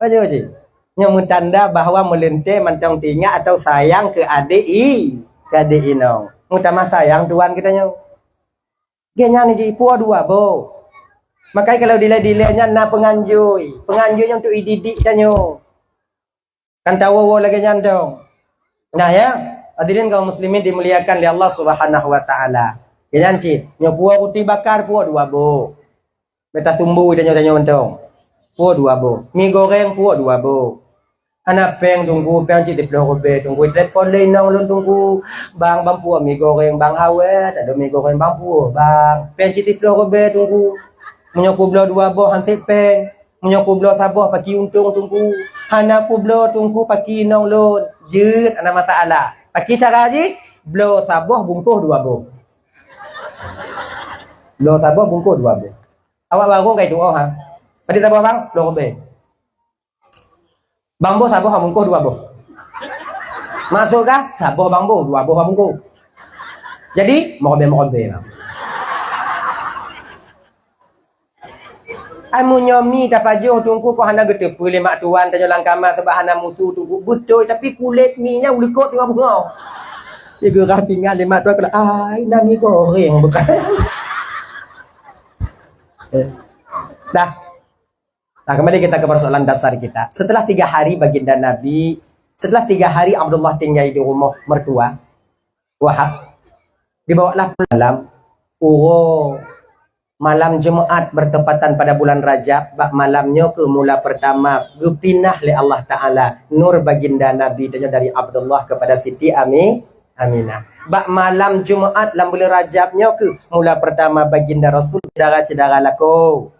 Aja cik. Nyoe meutanda bahwa meulintèe mantong teuingat atau sayang keu adék i, keu adék inong. Meutamah sayang tuan geutanyoe. Geuh nyan jih puwoe dua boh. Makai kalau dilèe-dilèe nyan na peunganjoi. Peunganjoi nyan untuk ididik tanyoe. Kan tawoe-woe lagèe nyan dong. Nah ya, hadirin kaum muslimin dimuliakan lé Allah Subhanahu wa taala. Geuh nyan cit, nyoe puwoe ruti bakar puwoe dua boh. Beta sumbu tanyoe-tanyoe mantong. Puwoe dua boh. Mi goreng puwoe dua boh. Hana péng Teungku, péng cit siplôh ribèe Teungku. Telepon lé inong lôn Teungku. Bang, bang peue mi goreng, bang hawét, adoe mi goreng, bang peue, bang. Péng cit siplôh ribèe Teungku. Meunyoe kubloe dua boh han sép péng. Meunyoe kubloe saboh paki untông Teungku. Hana kubloe Teungku paki inong lôn. Jeuet, hana masalah. Paki cara jih, bloe saboh bungkôh dua boh. Bloe saboh bungkôh dua boh. Awak barô ka itu'oh, ha. Padit saboh bang? Dua ribèe. Bang boh saboh bungkôh dua boh. Maksud kah? Saboh bang boh, dua boh bungkôh. Jadi, meurobèe-meurobèe lah. Ai meunyoe mi tapajoh Teungku, kok hana geuteupeue lé mak tuan tanyoe lam kama sabab hana musu Teungku. Beutôi, tapi kulét mi nyan u likot teungoh beungoh. Digeurah pinggan lé mak tuan, keulah, "Ai, na mi goreng bukan?" Eh. Dah. Nah, kembali kita ke persoalan dasar kita. Setelah tiga hari baginda Nabi, setelah tiga hari Abdullah tinggai di rumoh mertua, Wahab, dibawalah malam, uroe malam Jumaat bertepatan pada bulan Rajab, bak malam nyoe keuh mula pertama geupinah lé Allah Taala nur baginda Nabi tanyoe dari Abdullah kepada Siti Ami-, Aminah. Bak malam Jumaat lam bulan Rajab nyoe keuh mula pertama baginda Rasul syedara-syedara lakoe.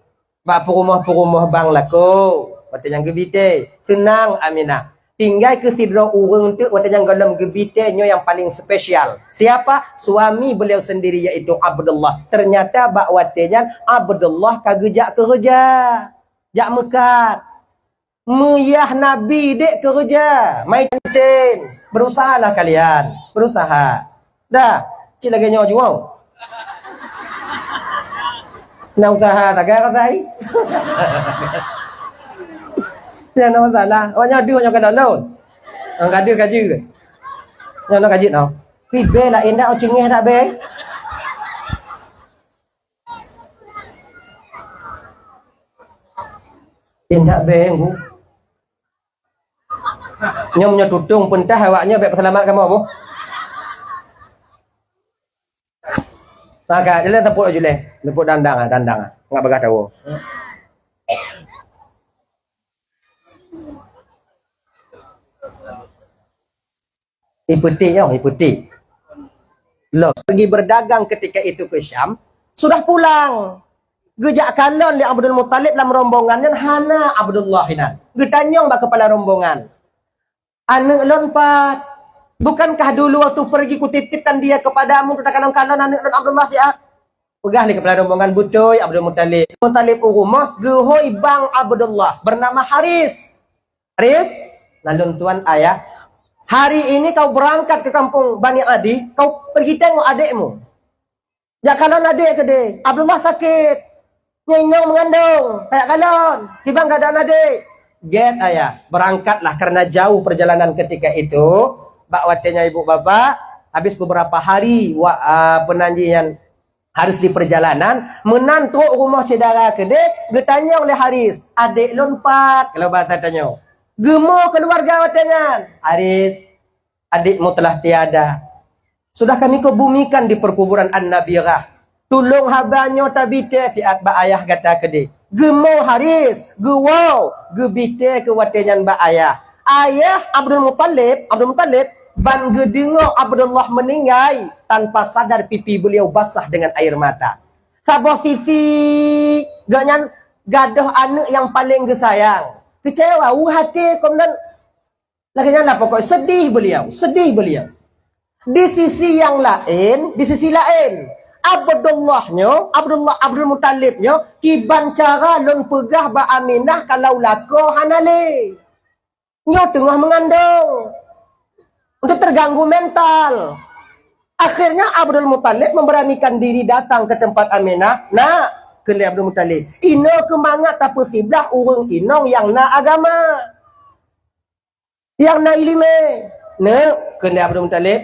Bak peurumoh-peurumoh bang lakoe, watèe nyan geubitèe, seunang Aminah. Tinggai keu sidroe ureueng teuk watèe nyan gohlom geubitèe nyoe nyang paleng spesial. Siapa? Suami beliau sendiri, yaitu Abdullah. Ternyata bak watèe nyan Abdullah ka geujak keureuja, jak meukat. Meuyah Nabi dek keureuja, mai cantin. Berusahalah kalian, berusaha. Dah, cit lagèe nyoe juang. Na usaha sagai rasai. Nyan na masalah. Awak nyan deuh nyoe ka lôn. Ang ka deuh ka jeuet. Nyan na ka jeuet noh. Pi bèe laén dak, oh, cingeh dak bèe. Indak beng, Bu. Nyoe meunyoe tutong peuntaih awak nyoe bèk peuseulamat kamoe, Bu. Maka, jalan teumpok laju leh. Teumpok dandang ah, dandang ah. Ngat bagah tawoe. Ipeuti nyoe, ipeuti. Loh, pergi berdagang ketika itu ke Syam, sudah pulang. Geujak kalon lé Abdul Muthalib lam rombongan nyan hana Abdullah inan. Geutanyong bak kepala rombongan, "Aneuk lôn pat? Bukankah dulu waktu pergi kutitipkan dia kepadamu untuk takalon-kalon aneuk lôn Abdullah siat?" Peugah lé kepala rombongan, "Beutôi, Abdul Muthalib." Muthalib u rumoh, geuhôi bang Abdullah bernama Haris. "Haris, nalôn tuan ayah, hari ini kau berangkat ke kampung Bani Adi, kau pergi tengok adikmu. Jak kalon adek keudeh, Abdullah sakit. Nyoe inong meungandong, tajak kalon, kiban keuadaan adek." "Gèt ayah." Berangkatlah karena jauh perjalanan ketika itu. Bak watèe nyan ibu bapak, habis beberapa hari wa-, ah, peunan jih nyan Haris di perjalanan, meunan trok rumoh syedara keudeh, geutanyong lé Haris, "Adek lôn pat?" Kalau bahasa tanyoe. Geumoe keuluwarga watèe nyan. "Haris, adikmu telah tiada. Sudah kami kubumikan di perkuburan An-Nabirah. Tulông haba nyoe tabitèe siat bak ayah gata keudeh." Geumoe Haris, geuwoe, geubitèe keu watèe nyan bak ayah. Ayah Abdul Muthalib, Abdul Muthalib, ban geudeungoe Abdullah meuninggai, tanpa sadar pipi beliau basah dengan air mata. Saboh sisi, gobnyan gadôh aneuk nyang paleng geusayang. Keucewa, u até keunan lagèe nyan lah pokok, sedih beliau, sedih beliau. Di sisi yang lain, di sisi lain, Abdullah nyoe, Abdullah, Abdul Muthalib nyoe, kiban cara lôn peugah bak Aminah kalau lakoe hana lé. Nyoe teungoh meungandong. Untuk terganggu mental. Akhirnya Abdul Muthalib memberanikan diri datang ke tempat Aminah. "Nak," kheun lé Abdul Muthalib, "inoe keuh mangat tapeusiblah ureueng inong nyang na agama." Nyang na ileumèe. "Neuk," kheun lé Abdul Muthalib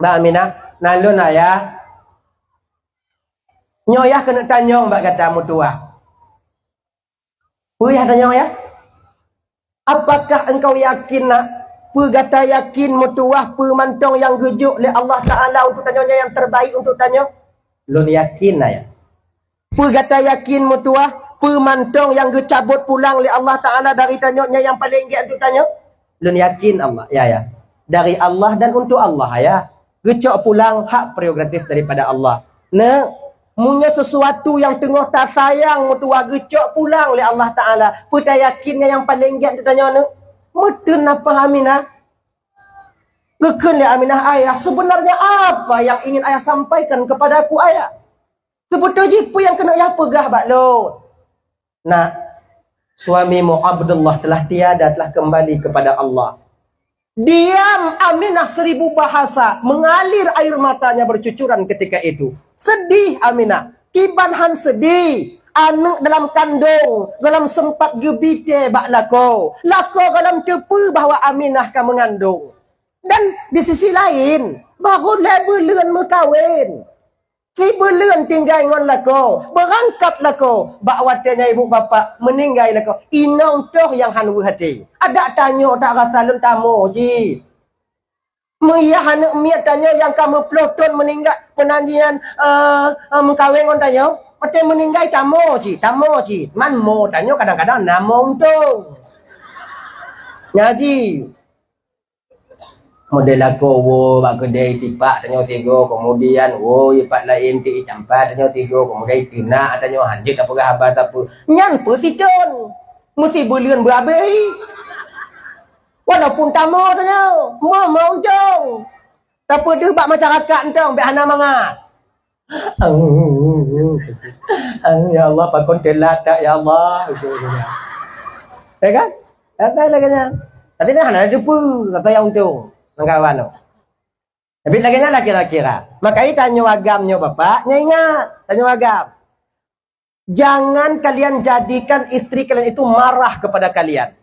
bak Aminah, "Nalôn ayah. Nyoe yah keuneuk tanyong bak gata meutuwah." "Peue yah tanyong yah?" "Apakah engkau yakin, nak? Peue gata yakin meutuwah peue mantong nyang geujok lé Allah Taala untuk tanyoe nyan nyang terbaik untuk tanyoe?" "Lôn yakin, ayah." "Peue gata yakin meutuwah peue mantong nyang geucabot pulang lé Allah Taala dari tanyoe nyan nyang paleng gèt untuk tanyoe?" Lôn yakin Allah, ya, ya. Dari Allah dan untuk Allah, ya. Geucok pulang hak prerogatif daripada Allah. Nah, meunyoe sesuatu nyang teungoh tasayang meutuwah geucok pulang lé Allah Taala, peue tayakin nyang paleng gét tanyoe nyoe? Meuteun nafah Aminah. Geukheun lé Aminah, "Ayah, sebenarnya apa yang ingin ayah sampaikan kepadaku, ayah? Seubeutôi jih peue nyang keuneuk yah peugah bak lôn?" Nah, suamimu Abdullah telah tiada, telah kembali kepada Allah. Diam Aminah seribu bahasa, mengalir air matanya bercucuran ketika itu. Sedih Aminah, kiban han sedih. Aneuk dalam kandong, gohlom sempat geubitée bak lakoe. Lakoe gohlom teupeue bahwa Aminah ka meungandong. Dan di sisi lain, baru lhée buleuen meukawen. Sibeuleuen tinggai ngon lakoe, beurangkat lakoe. Bak watée nyan ibu bapak meuninggai lakoe, inong toh nyang han weueh até. Adak tanyoe tak rasa lôn tamoe cit. Meuyah aneuk miet tanyoe nyang ka meuploh thon meuninggai, peunan jihnyan, eh, eh, meukawen ngon tanyoe, watée meuninggai tamoe cit, tamoe cit. Man mo tanyoe kadang-kadang na mo untông. Nyan jih. Model lakoe woe bak keudè tipak tanyoe sigoe, kemudian woe ipat laén ti itampa tanyoe sigoe, kemudian iteunak tanyoe hanjeuet tapeugah haba sapeue. Nyan peue sithon? Meusibuleuen beuabéh. Walaupun tamoe tanyoe, mo-mo ujong. Tapeudeuh bak masyarakat eunteuk bék hana mangat. Ya Allah, pakon teulat that, ya Allah. Ya kan? Kata lagèe nyan. Tapi nah, hana teupeue, kata nyang untông. Ngon kawan tu. Tapi lagèe nyan lah kira-kira. Makanya tanyoe agam nyoe bapak, nyoe ingat. Tanyoe agam. Jangan kalian jadikan istri kalian itu marah kepada kalian.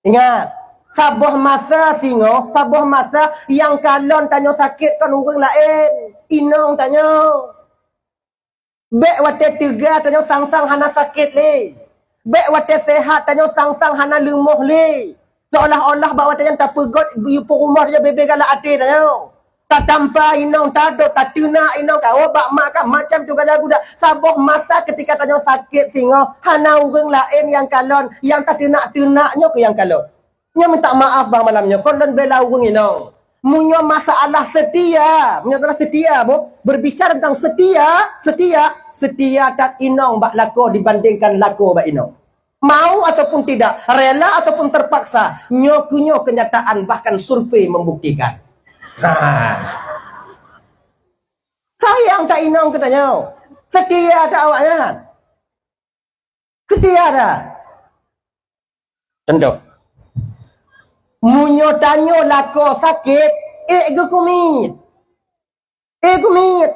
Ingat, saboh masa singoh, saboh masa nyang kalon tanyoe sakét kon ureueng laén, inong tanyoe. Bèk watèe teuga tanyoe sang-sang hana sakét lé. Bèk watèe seuhat tanyoe sang-sang hana leumoh lé. Seolah-olah bak watèe nyan tapeugöt yue peurumoh tanyoe bèbèe galak até tanyoe. Tatampa inong, tadop, tateunak inong, kawoe bak mak kah, macam tu gaya guda. Saboh masa keutika tanyoe sakét singoh, hana ureueng laén nyang kalon, nyang tateunak-teunak nyoe keuh nyang kalon. Nyoe minta maaf bang malam nyoe, kon lôn bela ureueng inong. Meunyoe masalah setia, meunyoe masalah setia, boh, berbicara tentang setia, setia, setia that inong bak lakoe dibandingkan lakoe bak inong. Mau ataupun tidak, rela ataupun terpaksa, nyoe keuh nyoe kenyataan, bahkan survei membuktikan. Ha. Sayang that inong keu tanyoe. Setia that awak nyan. Setia that. Contoh. Meunyoe tanyoe lakoe sakét, ék geukumiet. Ék kumiet.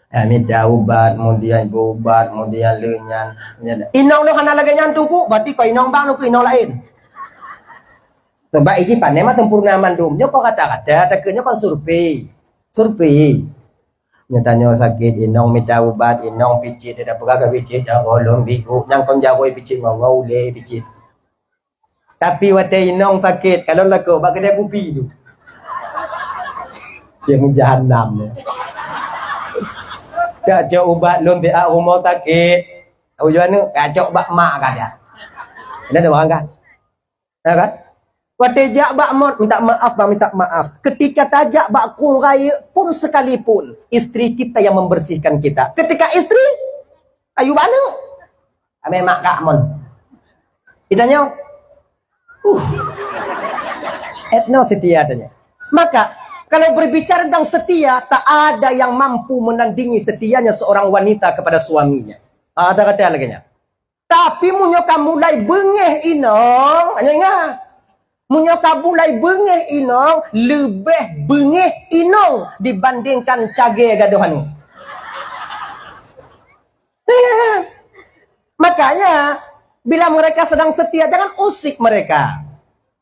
Eh, mita ubat, kemudian beuubat, kemudian lé nyan, nyan. Inong lôn hana lagèe nyan teungku, berarti kon inong bang lôn, inong laén. Sebab iji pané mah sempurna mandum. Nyoe kon rata-rata, takheun nyoe kon survei. Survei. Nyoe tanyoe sakét, inong mita ubat, inong picit, dak peugah keu picit, dak bolong, bigu, nyang kon jaroe picit, ngon ulèe picit. Tapi watèe inong sakét, kalon lakoe bak keudè kupi tu. Dia mu jahanam ni. Kacok ubat lôn di rumoh sakét. Tahu juga ni, kacok bak mak kada. Ada ada orang kan? Ya kan? Watèe jak bak mak, minta maaf bang, minta maaf. Ketika tajak bak krueng rayeuk pun sekalipun, istri kita yang membersihkan kita. Ketika istri, ayu bak aneuk. Amé mak kak mon. Kita nyoe. Uh. Etno setia tanya. Maka, kalau berbicara tentang setia, tak ada yang mampu menandingi setianya seorang wanita kepada suaminya. Ah, ada kata lagi nya. Tapi meunyoe ka mulai beungéh inong, nyoe ingat. Meunyoe ka mulai beungéh inong, leubeh beungéh inong dibandingkan cagée gadôh aneuk. Makanya, bila mereka sedang setia, jangan usik mereka.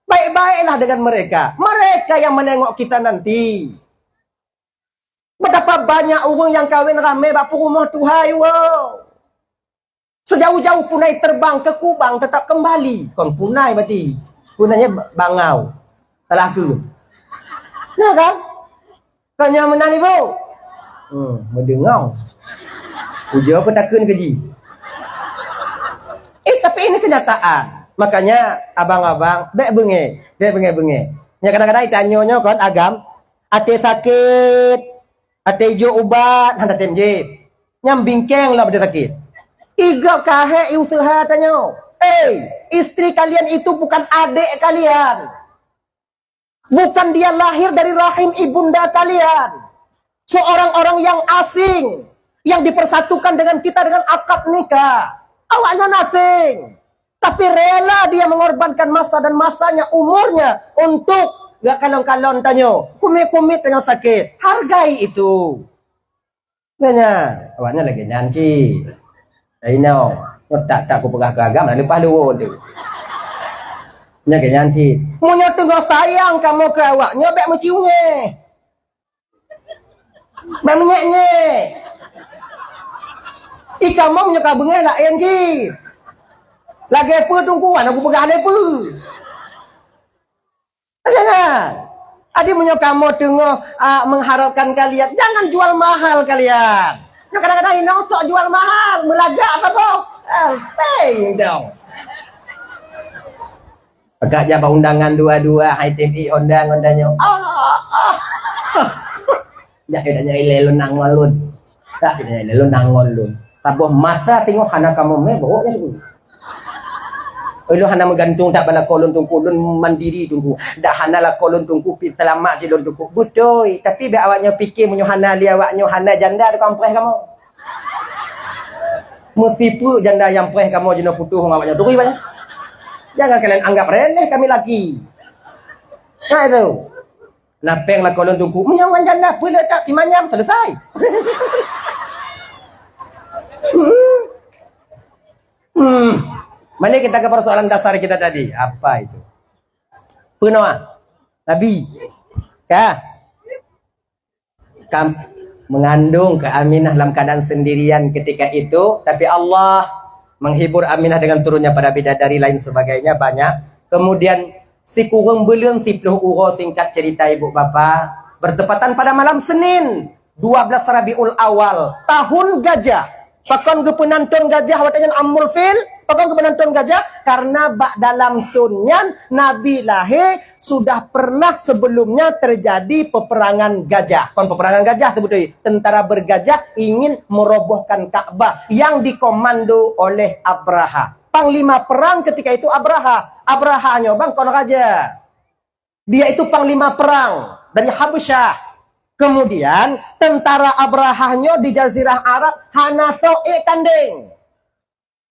Baik-baiklah dengan mereka. Mereka yang menengok kita nanti. Betapa banyak ureueng nyang kawén ramé bak peurumoh tuha, wow. Sejauh-jauh punai terbang ke Kubang tetap kembali. Kon punai berarti. Punai nyan bangau. Salah aku. Nah kan? Kon nyan meunan ibu. Hmm, meudengau. Ujoe peutakheun keu jih. Eh, tapi ini kenyataan. Makanya abang-abang, bèk beungèh, bèk beungèh-beungèh. Nyan kadang-kadang tanyoe nyoe kon agam, até sakét, até jok ubat, hana tem jép. Nyan bingkeng lom até sakét. Igob kahé i useuha tanyoe. Eh, istri kalian itu bukan adik kalian. Bukan dia lahir dari rahim ibunda kalian. Seorang orang yang asing, yang dipersatukan dengan kita dengan akad nikah. Awaknyan asing. Tapi rela dia mengorbankan masa dan masanya, umurnya untuk gak kalon-kalon tanyoe. Kumit-kumit tanyoe sakét. Hargai itu. Nyan, awaknyan lagèe nyan cit. Hai nyoe, nyoe tak-tak kupeugah keu agam, leupah leuwon tu. Nyan lagèe nyan cit. Meunyoe teungoh sayang kamoe keu awaknyoe, bèk meuciungèh. Bèk meunyèk-nyèk. I kamoe meunyoe ka beungèh laén cit. Lagèe peue teungku, hana kupeugah lé peue. Jangan. Jadi meunyoe kamoe teungoh, ah, mengharapkan kalian, jangan jual mahal kalian. Nyoe kadang-kadang inong sok jual mahal, meulagak saboh. Ah, peng dong. Peukat jak bak undangan dua-dua, hai T V, undang-undang nyoe. Ah, ah. Jak, jak, jak, ilèe lôn nanggon lôn. Jak, ilèe lôn nanggon lôn. Saboh masa singoh hana kamoe mè, bawok nyan dulu. Ulôn hana meugantung that bak lakoe lôn teungku, lôn mandiri teungku. Dak hana lakoe lôn teungku, pih seulamat cit lôn teungku. Beutôi, tapi bèk awaknyoe pike meunyoe hana lé awaknyoe hana janda tukang preh kamoe. Meusipeuk janda nyang preh kamoe jinoe putôh ngon awaknyoe. Turi banyak. Jangan kalian anggap remeh kami laki. Nah itu. Na pèng lakoe lôn teungku. Meunyoe ngon janda peue le that simanyam selesai. Hmm. Hmm. Mari kita ke persoalan dasar kita tadi. Apa itu? Peunoh. Nabi. Ka. Kam-, mengandung ke Aminah dalam keadaan sendirian ketika itu, tapi Allah menghibur Aminah dengan turunnya para bidadari lain sebagainya banyak. Kemudian sikureueng buleuen siplôh uroe, singkat cerita ibu bapa, bertepatan pada malam Senin, dua belas Rabiul Awal, tahun gajah. Pakon geupeunanton gajah watèe nyan Amul Fil? Pakon geupeunanton gajah? Karena bak dalam thôn nyan Nabi lahé sudah pernah sebelumnya terjadi peperangan gajah. Kon peperangan gajah sebetul, tentara bergajah ingin merobohkan Ka'bah yang dikomando oleh Abraha. Panglima perang ketika itu Abraha. Abraha nyoe bang kon raja. Dia itu panglima perang dari Habasyah. Kemudian tentara Abraha nyoe di Jazirah Arab hana soe tandeng.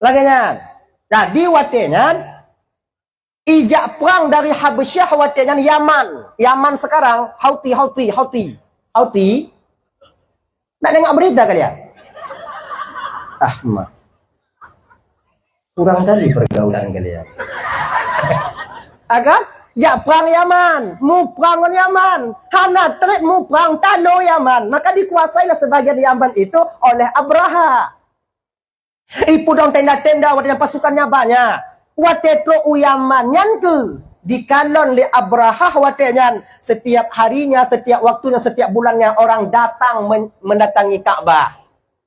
Lagèe nyan. Jadi watèe nyan ijak prang dari Habasyah watèe nyan Yaman. Yaman sekarang Houthi, Houthi, Houthi. Houthi. Nak tengok berita kalian? Ah, mah. Kurang kali pergaulan kalian. Akan? Jak prang Yaman, muprang ngon Yaman. Hana trép muprang talo Yaman. Maka dikuasailah sebagian Yaman itu oleh Abraha. Ipudong tenda-tenda watèe nyan pasukannya banyak. Watèe trok u Yaman nyan keuh dikalon lé Abraha watèe nyan, setiap harinya, setiap waktunya, setiap bulannya orang datang men-, mendatangi Ka'bah.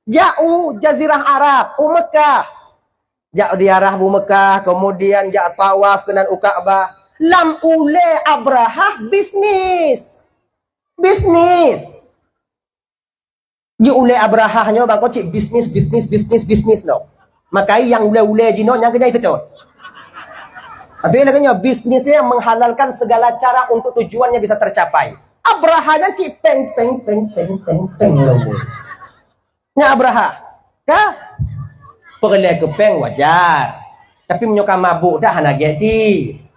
Jak u Jazirah Arab, u Mekah. Jak ziarah u Mekah, kemudian jak tawaf keunan u Ka'bah. Lam ulèe Abraha bisnis. Bisnis. Ji ulèe Abraha nyoe bang kocik bisnis, bisnis, bisnis, bisnis noh. Makai nyang ulèe-ulèe jinoe nyang keujai seutôt. Artinya lagèe nyoe, bisnis yang menghalalkan segala cara untuk tujuannya bisa tercapai. Abraha nyan cik peng, peng, peng, peng, peng, peng, peng. Nyan Abraha. Ka? Peureulèe keu peng wajar. Tapi meunyoe ka mabôk dah hana gèt cit.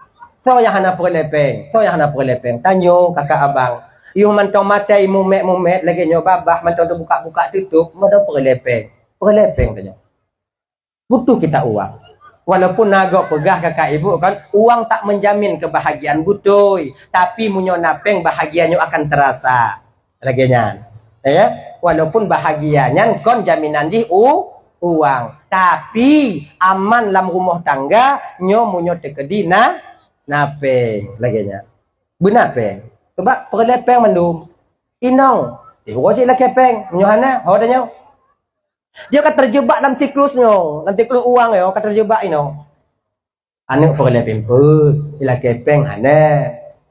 Soe nyang hana peureulèe peng? Soe nyang hana peureulèe peng? Tanyoe kakak abang. Yoh mantong maté mumet-mumet lagèe nyoe babah mantong teubuka-buka tutup, mantong peureulèe peng. Peureulèe peng tanyoe. Butuh kita uang. Walaupun na gob peugah kakak ibu kan, uang tak menjamin kebahagiaan beutôi. Tapi meunyoe na peng bahagia nyoe akan terasa. Lagèe nyan. Ya, walaupun bahagia nyan kon jaminan jih u uang, tapi aman lam rumoh tangga nyoe meunyoe teukeudi na, na peng lagèe nyan. Beuna peng. Sebab peureulèe peng mandum. Inong, eh, uroe cit lakèe peng, meunyoe hana, ho tanyoe. Dia ka terjebak dalam siklus nyoe, dalam siklus uang nyoe ka terjebak inong. Aneuk peureulèe pampers, ilakèe péng hana.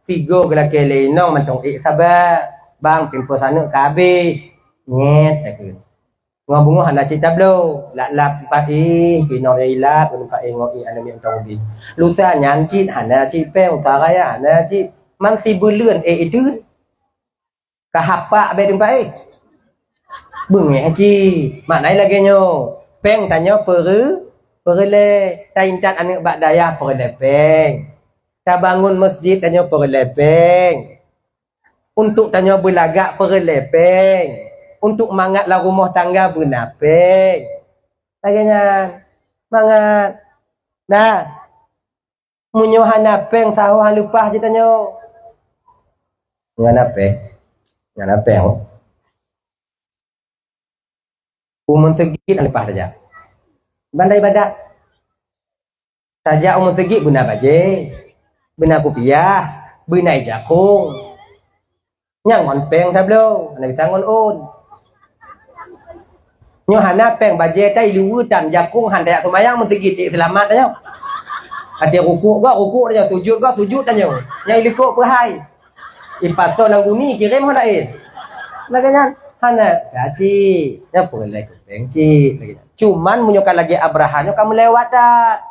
Sigoe geulakèe lé inong mantong ék saba. Bang, pampers aneuk ka habéh. Nyét takheun. Ngon beungoh hana cit tabloe. Lap-lap pat éh, keu inong ilap, keu pat éh ngon éh aneuk miet mantong ubit. Lusa nyan cit hana cit péng, uta raya hana cit. Man sibuleuen ék itu. Ka hapak bèk teumpat éh. Beungéh cit. Makna lagèe nyoe. Péng tanyoe peureu-, peureulèe. Ta intat aneuk bak dayah peureulèe péng. Tabangun meuseujid tanyoe peureulèe péng. Untuk tanyoe beulagak peureulèe péng. Untuk mangat lam rumoh tangga beuna péng. Lagèe nyan. Mangat. Nah. Meunyoe hana péng, sahoe han leupah cit tanyoe. Ngon hana péng, ngon hana péng. U meuseujid han leupah tajak. Bandai badak. Tajak u meuseujid beuna bajèe, beuna kupiah, beuna ié jakong. Nyang ngon péng tabloe, hana bisa ngon ôn. Nyoe hana péng, bajèe tai luweue tan, jakong han tajak seumayang meuseujid, ék seulamat tanyoe. Até rukuk gob, rukuk tanyoe, sujut gob, sujut tanyoe. Nyang ilikot peuhai. Ipasoe lam guni, kirém ho laén. Lagèe nyan, hana. Ka cit. Nyan peureulèe keu péng cit. Lagèe nyan. Cuman meunyoe ka lagèe Abrahah nyoe ka meulewat that.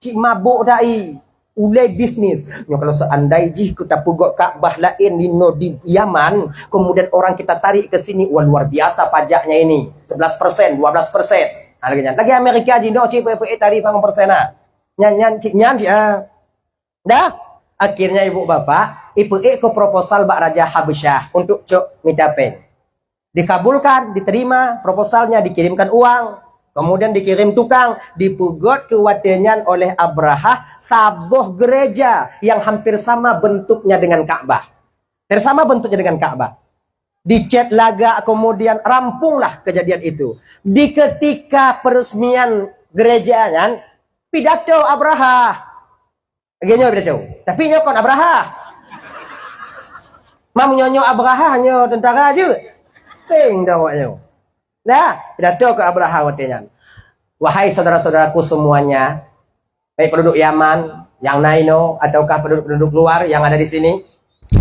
Cit mabök dai. Ulèe bisnis. Nyoe kalau seandai jih kita peugöt Ka'bah laén di no di Yaman, kemudian orang kita tarik ke sini, wah, luar biasa pajaknya ini. Sebelas persen, dua belas persen. Ha, lagèe nyan. Lagèe Amerika jinoe cit peuék-peuék tarif ngon persen, ha. Nyan, nyan, cit nyan, cit, ha. Dah. Akhirnya ibu bapak, ipeuék keu proposal bak Raja Habasyah untuk cok mita péng. Dikabulkan, diterima proposalnya, dikirimkan uang, kemudian dikirim tukang, dipeugöt keu watèe nyan oleh Abrahah saboh gereja yang hampir sama bentuknya dengan Ka'bah. Hampir sama bentuknya dengan Ka'bah. Dicet lagak, kemudian rampunglah kejadian itu. Di ketika peresmian gereja nyan, pidato Abrahah. Lagèe nyoe pidato. Tapi nyoe kon Abrahah. Mam nyoe, nyoe Abrahah, nyoe tentara jeuet. Seng dah awak nyoe. Dah, pidato keu Abrahah watèe nyan. Wahai saudara-saudaraku semuanya, baik penduduk Yaman yang na inoe ataukah penduduk-penduduk luar yang ada di sini,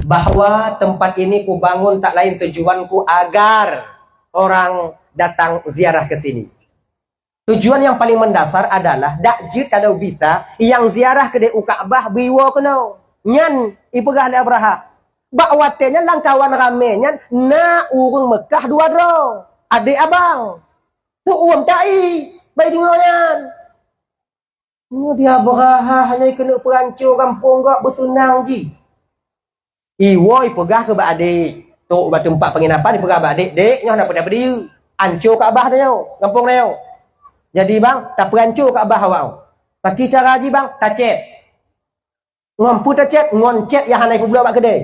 bahwa tempat ini kubangun tak lain tujuanku agar orang datang ziarah ke sini. Tujuan yang paling mendasar adalah dak jeuet kalau bisa nyang ziarah keudéh u Ka'bah beuiwoe keunoe. Nyan ipeugah lé Abrahah. Bak watèe nyan lam kawan ramè nyan na ureueng Meukah dua droe. Adék abang. Tu'uem tai, bai deungoe nyan. Nyoe di Abrahah nyoe keuneuk peuranco gampông gob beuseunang jih. Iwoe ipeugah keu bak adék, trok bak teumpat penginapan ipeugah bak adék, "Dék, nyoe hana peue-peue, anco Ka'bah tanyoe, gampông tanyoe. Jadi bang, tapeuranco Ka'bah awak." "Paki cara jih bang?" "Tacet." "Ngon peue tacet?" "Ngon cét nyang hana ipeubloe bak keudè."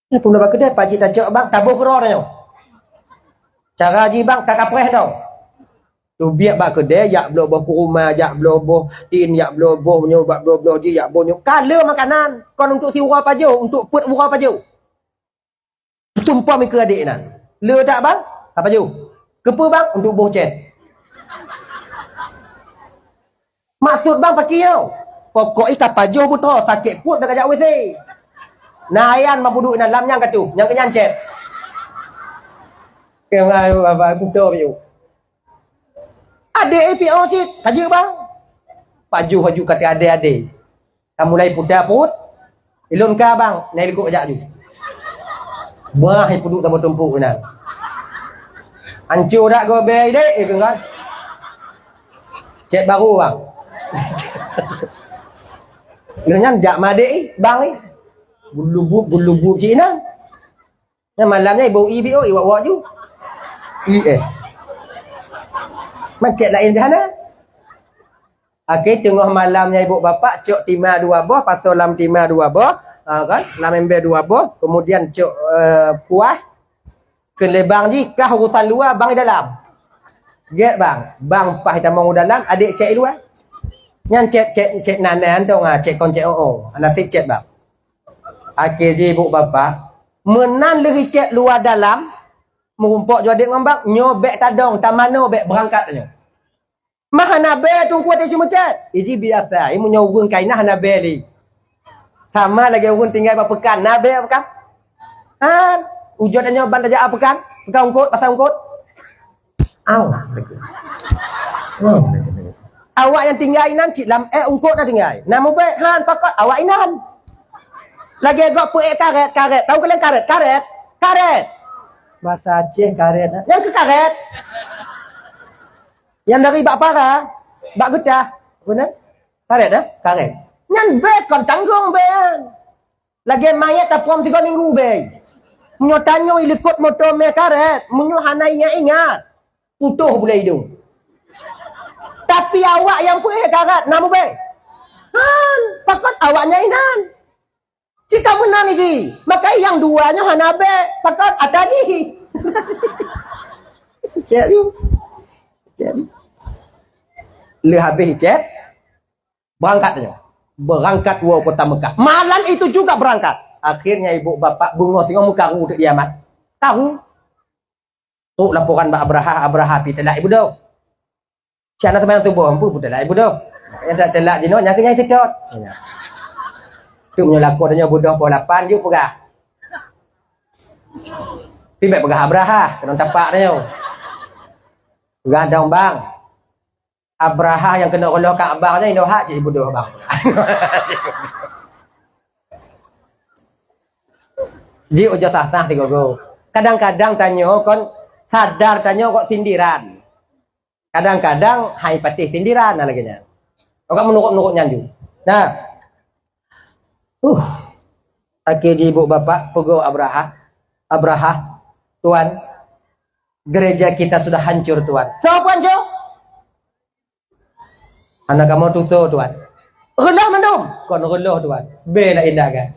"Hana ipeubloe bak keudè, pakcik tacok bang?" "Taboh keudroe tanyoe." "Cara jih bang?" "Takapreh tanyoe." Teubiet bak keudè, jak bloe boh kuruma, jak bloe boh tin, jak bloe boh nyoe, bak bloe-bloe jih, jak boh nyoe. Ka le makanan, kon untuk si uroe pajoh, untuk peuet uroe pajoh. Tumpom ikeue adék nan. Le tak bang? Ka pajoh. Keupeue bang? Untuk boh cét. Maksud bang pakri nyoe? Pokok jih ka pajoh beutroe, sakét pruet dak ka jak W C. Na ayan mabuduk inan lam nyang ka tuh, nyang keu nyan cét. Keu bang, bang, bang, kuto piu. Adék, eh, P O cit, ka jeuet bang. Pajoh laju kata adék-adék. Ka mulai puta pruet. Ilôn ka bang, na ilikot jak ju. Bah, ipeuduek saboh tumpuk inan. Anco dak gob bèe idék, eh, kan? Cét baru bang. Lôn nyan jak madék, eh, bang, eh. Bulu buet, bulu buet cit inan. Nyan malam nyan iboh ie, iwak-wak ju. Ie, eh. Macet laén pih hana. Oke, teungoh malam nyan ibu bapak cok tima dua boh, pasoe lam tima dua boh, ha, kan? Lam ember dua boh, kemudian cok, eh, kuah. Keu lé bang jih, kah urusan luwa, bang di dalam. Gèt bang, bang paih tamong u dalam, adék cét i luwa. Nyan cét, cét, cét nan-nan tong, ha, cét kon cét o-o. Hana sép cét bang. Akhé jih ibu bapak, meunan lheueh icét luwa dalam, meurumpok ju adék ngon bang, nyoe bèk tadong, tamanoe bèk beurangkat tanyoe. Mah hana bèe teungku watèe jimeucèt. Iji biasa, i meunyoe ureueng kaina hana bèe lé. Sama lagèe ureueng tinggai bak peukan, na bèe peukan? Han, ujoe tanyoe ban tajak peukan, peukan eungkôt, pasai eungkôt. Au. Hmm. Awak nyang tinggai inan cit lam èk eungkôt na tinggai. Na mubèe, han, pakot awak inan. Lagèe gob peuék karét, karét. Tahu kalian karét? Karét? Karét. Bahasa Aceh karét. Nyang keu karét. Nyang dari bak para, bak geutah. Apa na? Karét, eh? Karét. Nyan bèe kon tanggong bèe nyan. Lagèe manyèt tapom sigoe minggu bèe. Meunyoe tanyoe i likot moto mè karét, meunyoe hana ingat-ingat, putôh bulèe idông. Tapi awak nyang peuék karét, na mubèe? Han, pakot awak nyan inan. Cit ka meunan jih. Maka nyang dua nyoe hana bèe, pakon ata jih. Cit ju. Cit ju. Lheueh habéh cèt, beurangkat nyoe. Beurangkat woe kota Mekah. Malam itu juga beurangkat. Akhirnya ibu bapak beungoh singoh meukaru teuk di amat. Karu. Trok laporan bak Abrahah, Abrahah pih teulak ibudoh. Siat na seumayang suboh, ampu peuteulak ibudoh. Nyang teulak jinoe, nyang keu nyang seutôt. Tu meunyoe lakoe tanyoe budoh poh lapan, jeuet peugah. Pih bèk peugah Abrahah, keunong tapak tanyoe. Peugah dong bang. Abrahah nyang keuneuk reuloh Ka'bah nyan inong hak cit ibudoh bang. Jeuet ujoe sah-sah sigoe-goe. Kadang-kadang tanyoe kon sadar tanyoe kok sindiran. Kadang-kadang hai patéh sindiran na lagèe nyan. Awak meunurot-nurot nyan ju. Nah. Uh. Akhé jih ibu bapak peugah Abrahah, Abrahah, "Tuan, gereja kita sudah hancur, Tuan." Soe peuhancô? Hana kamoe tutoe, Tuan. Reuloh mandum? Kon reuloh, Tuan. Bèe laén dah kan.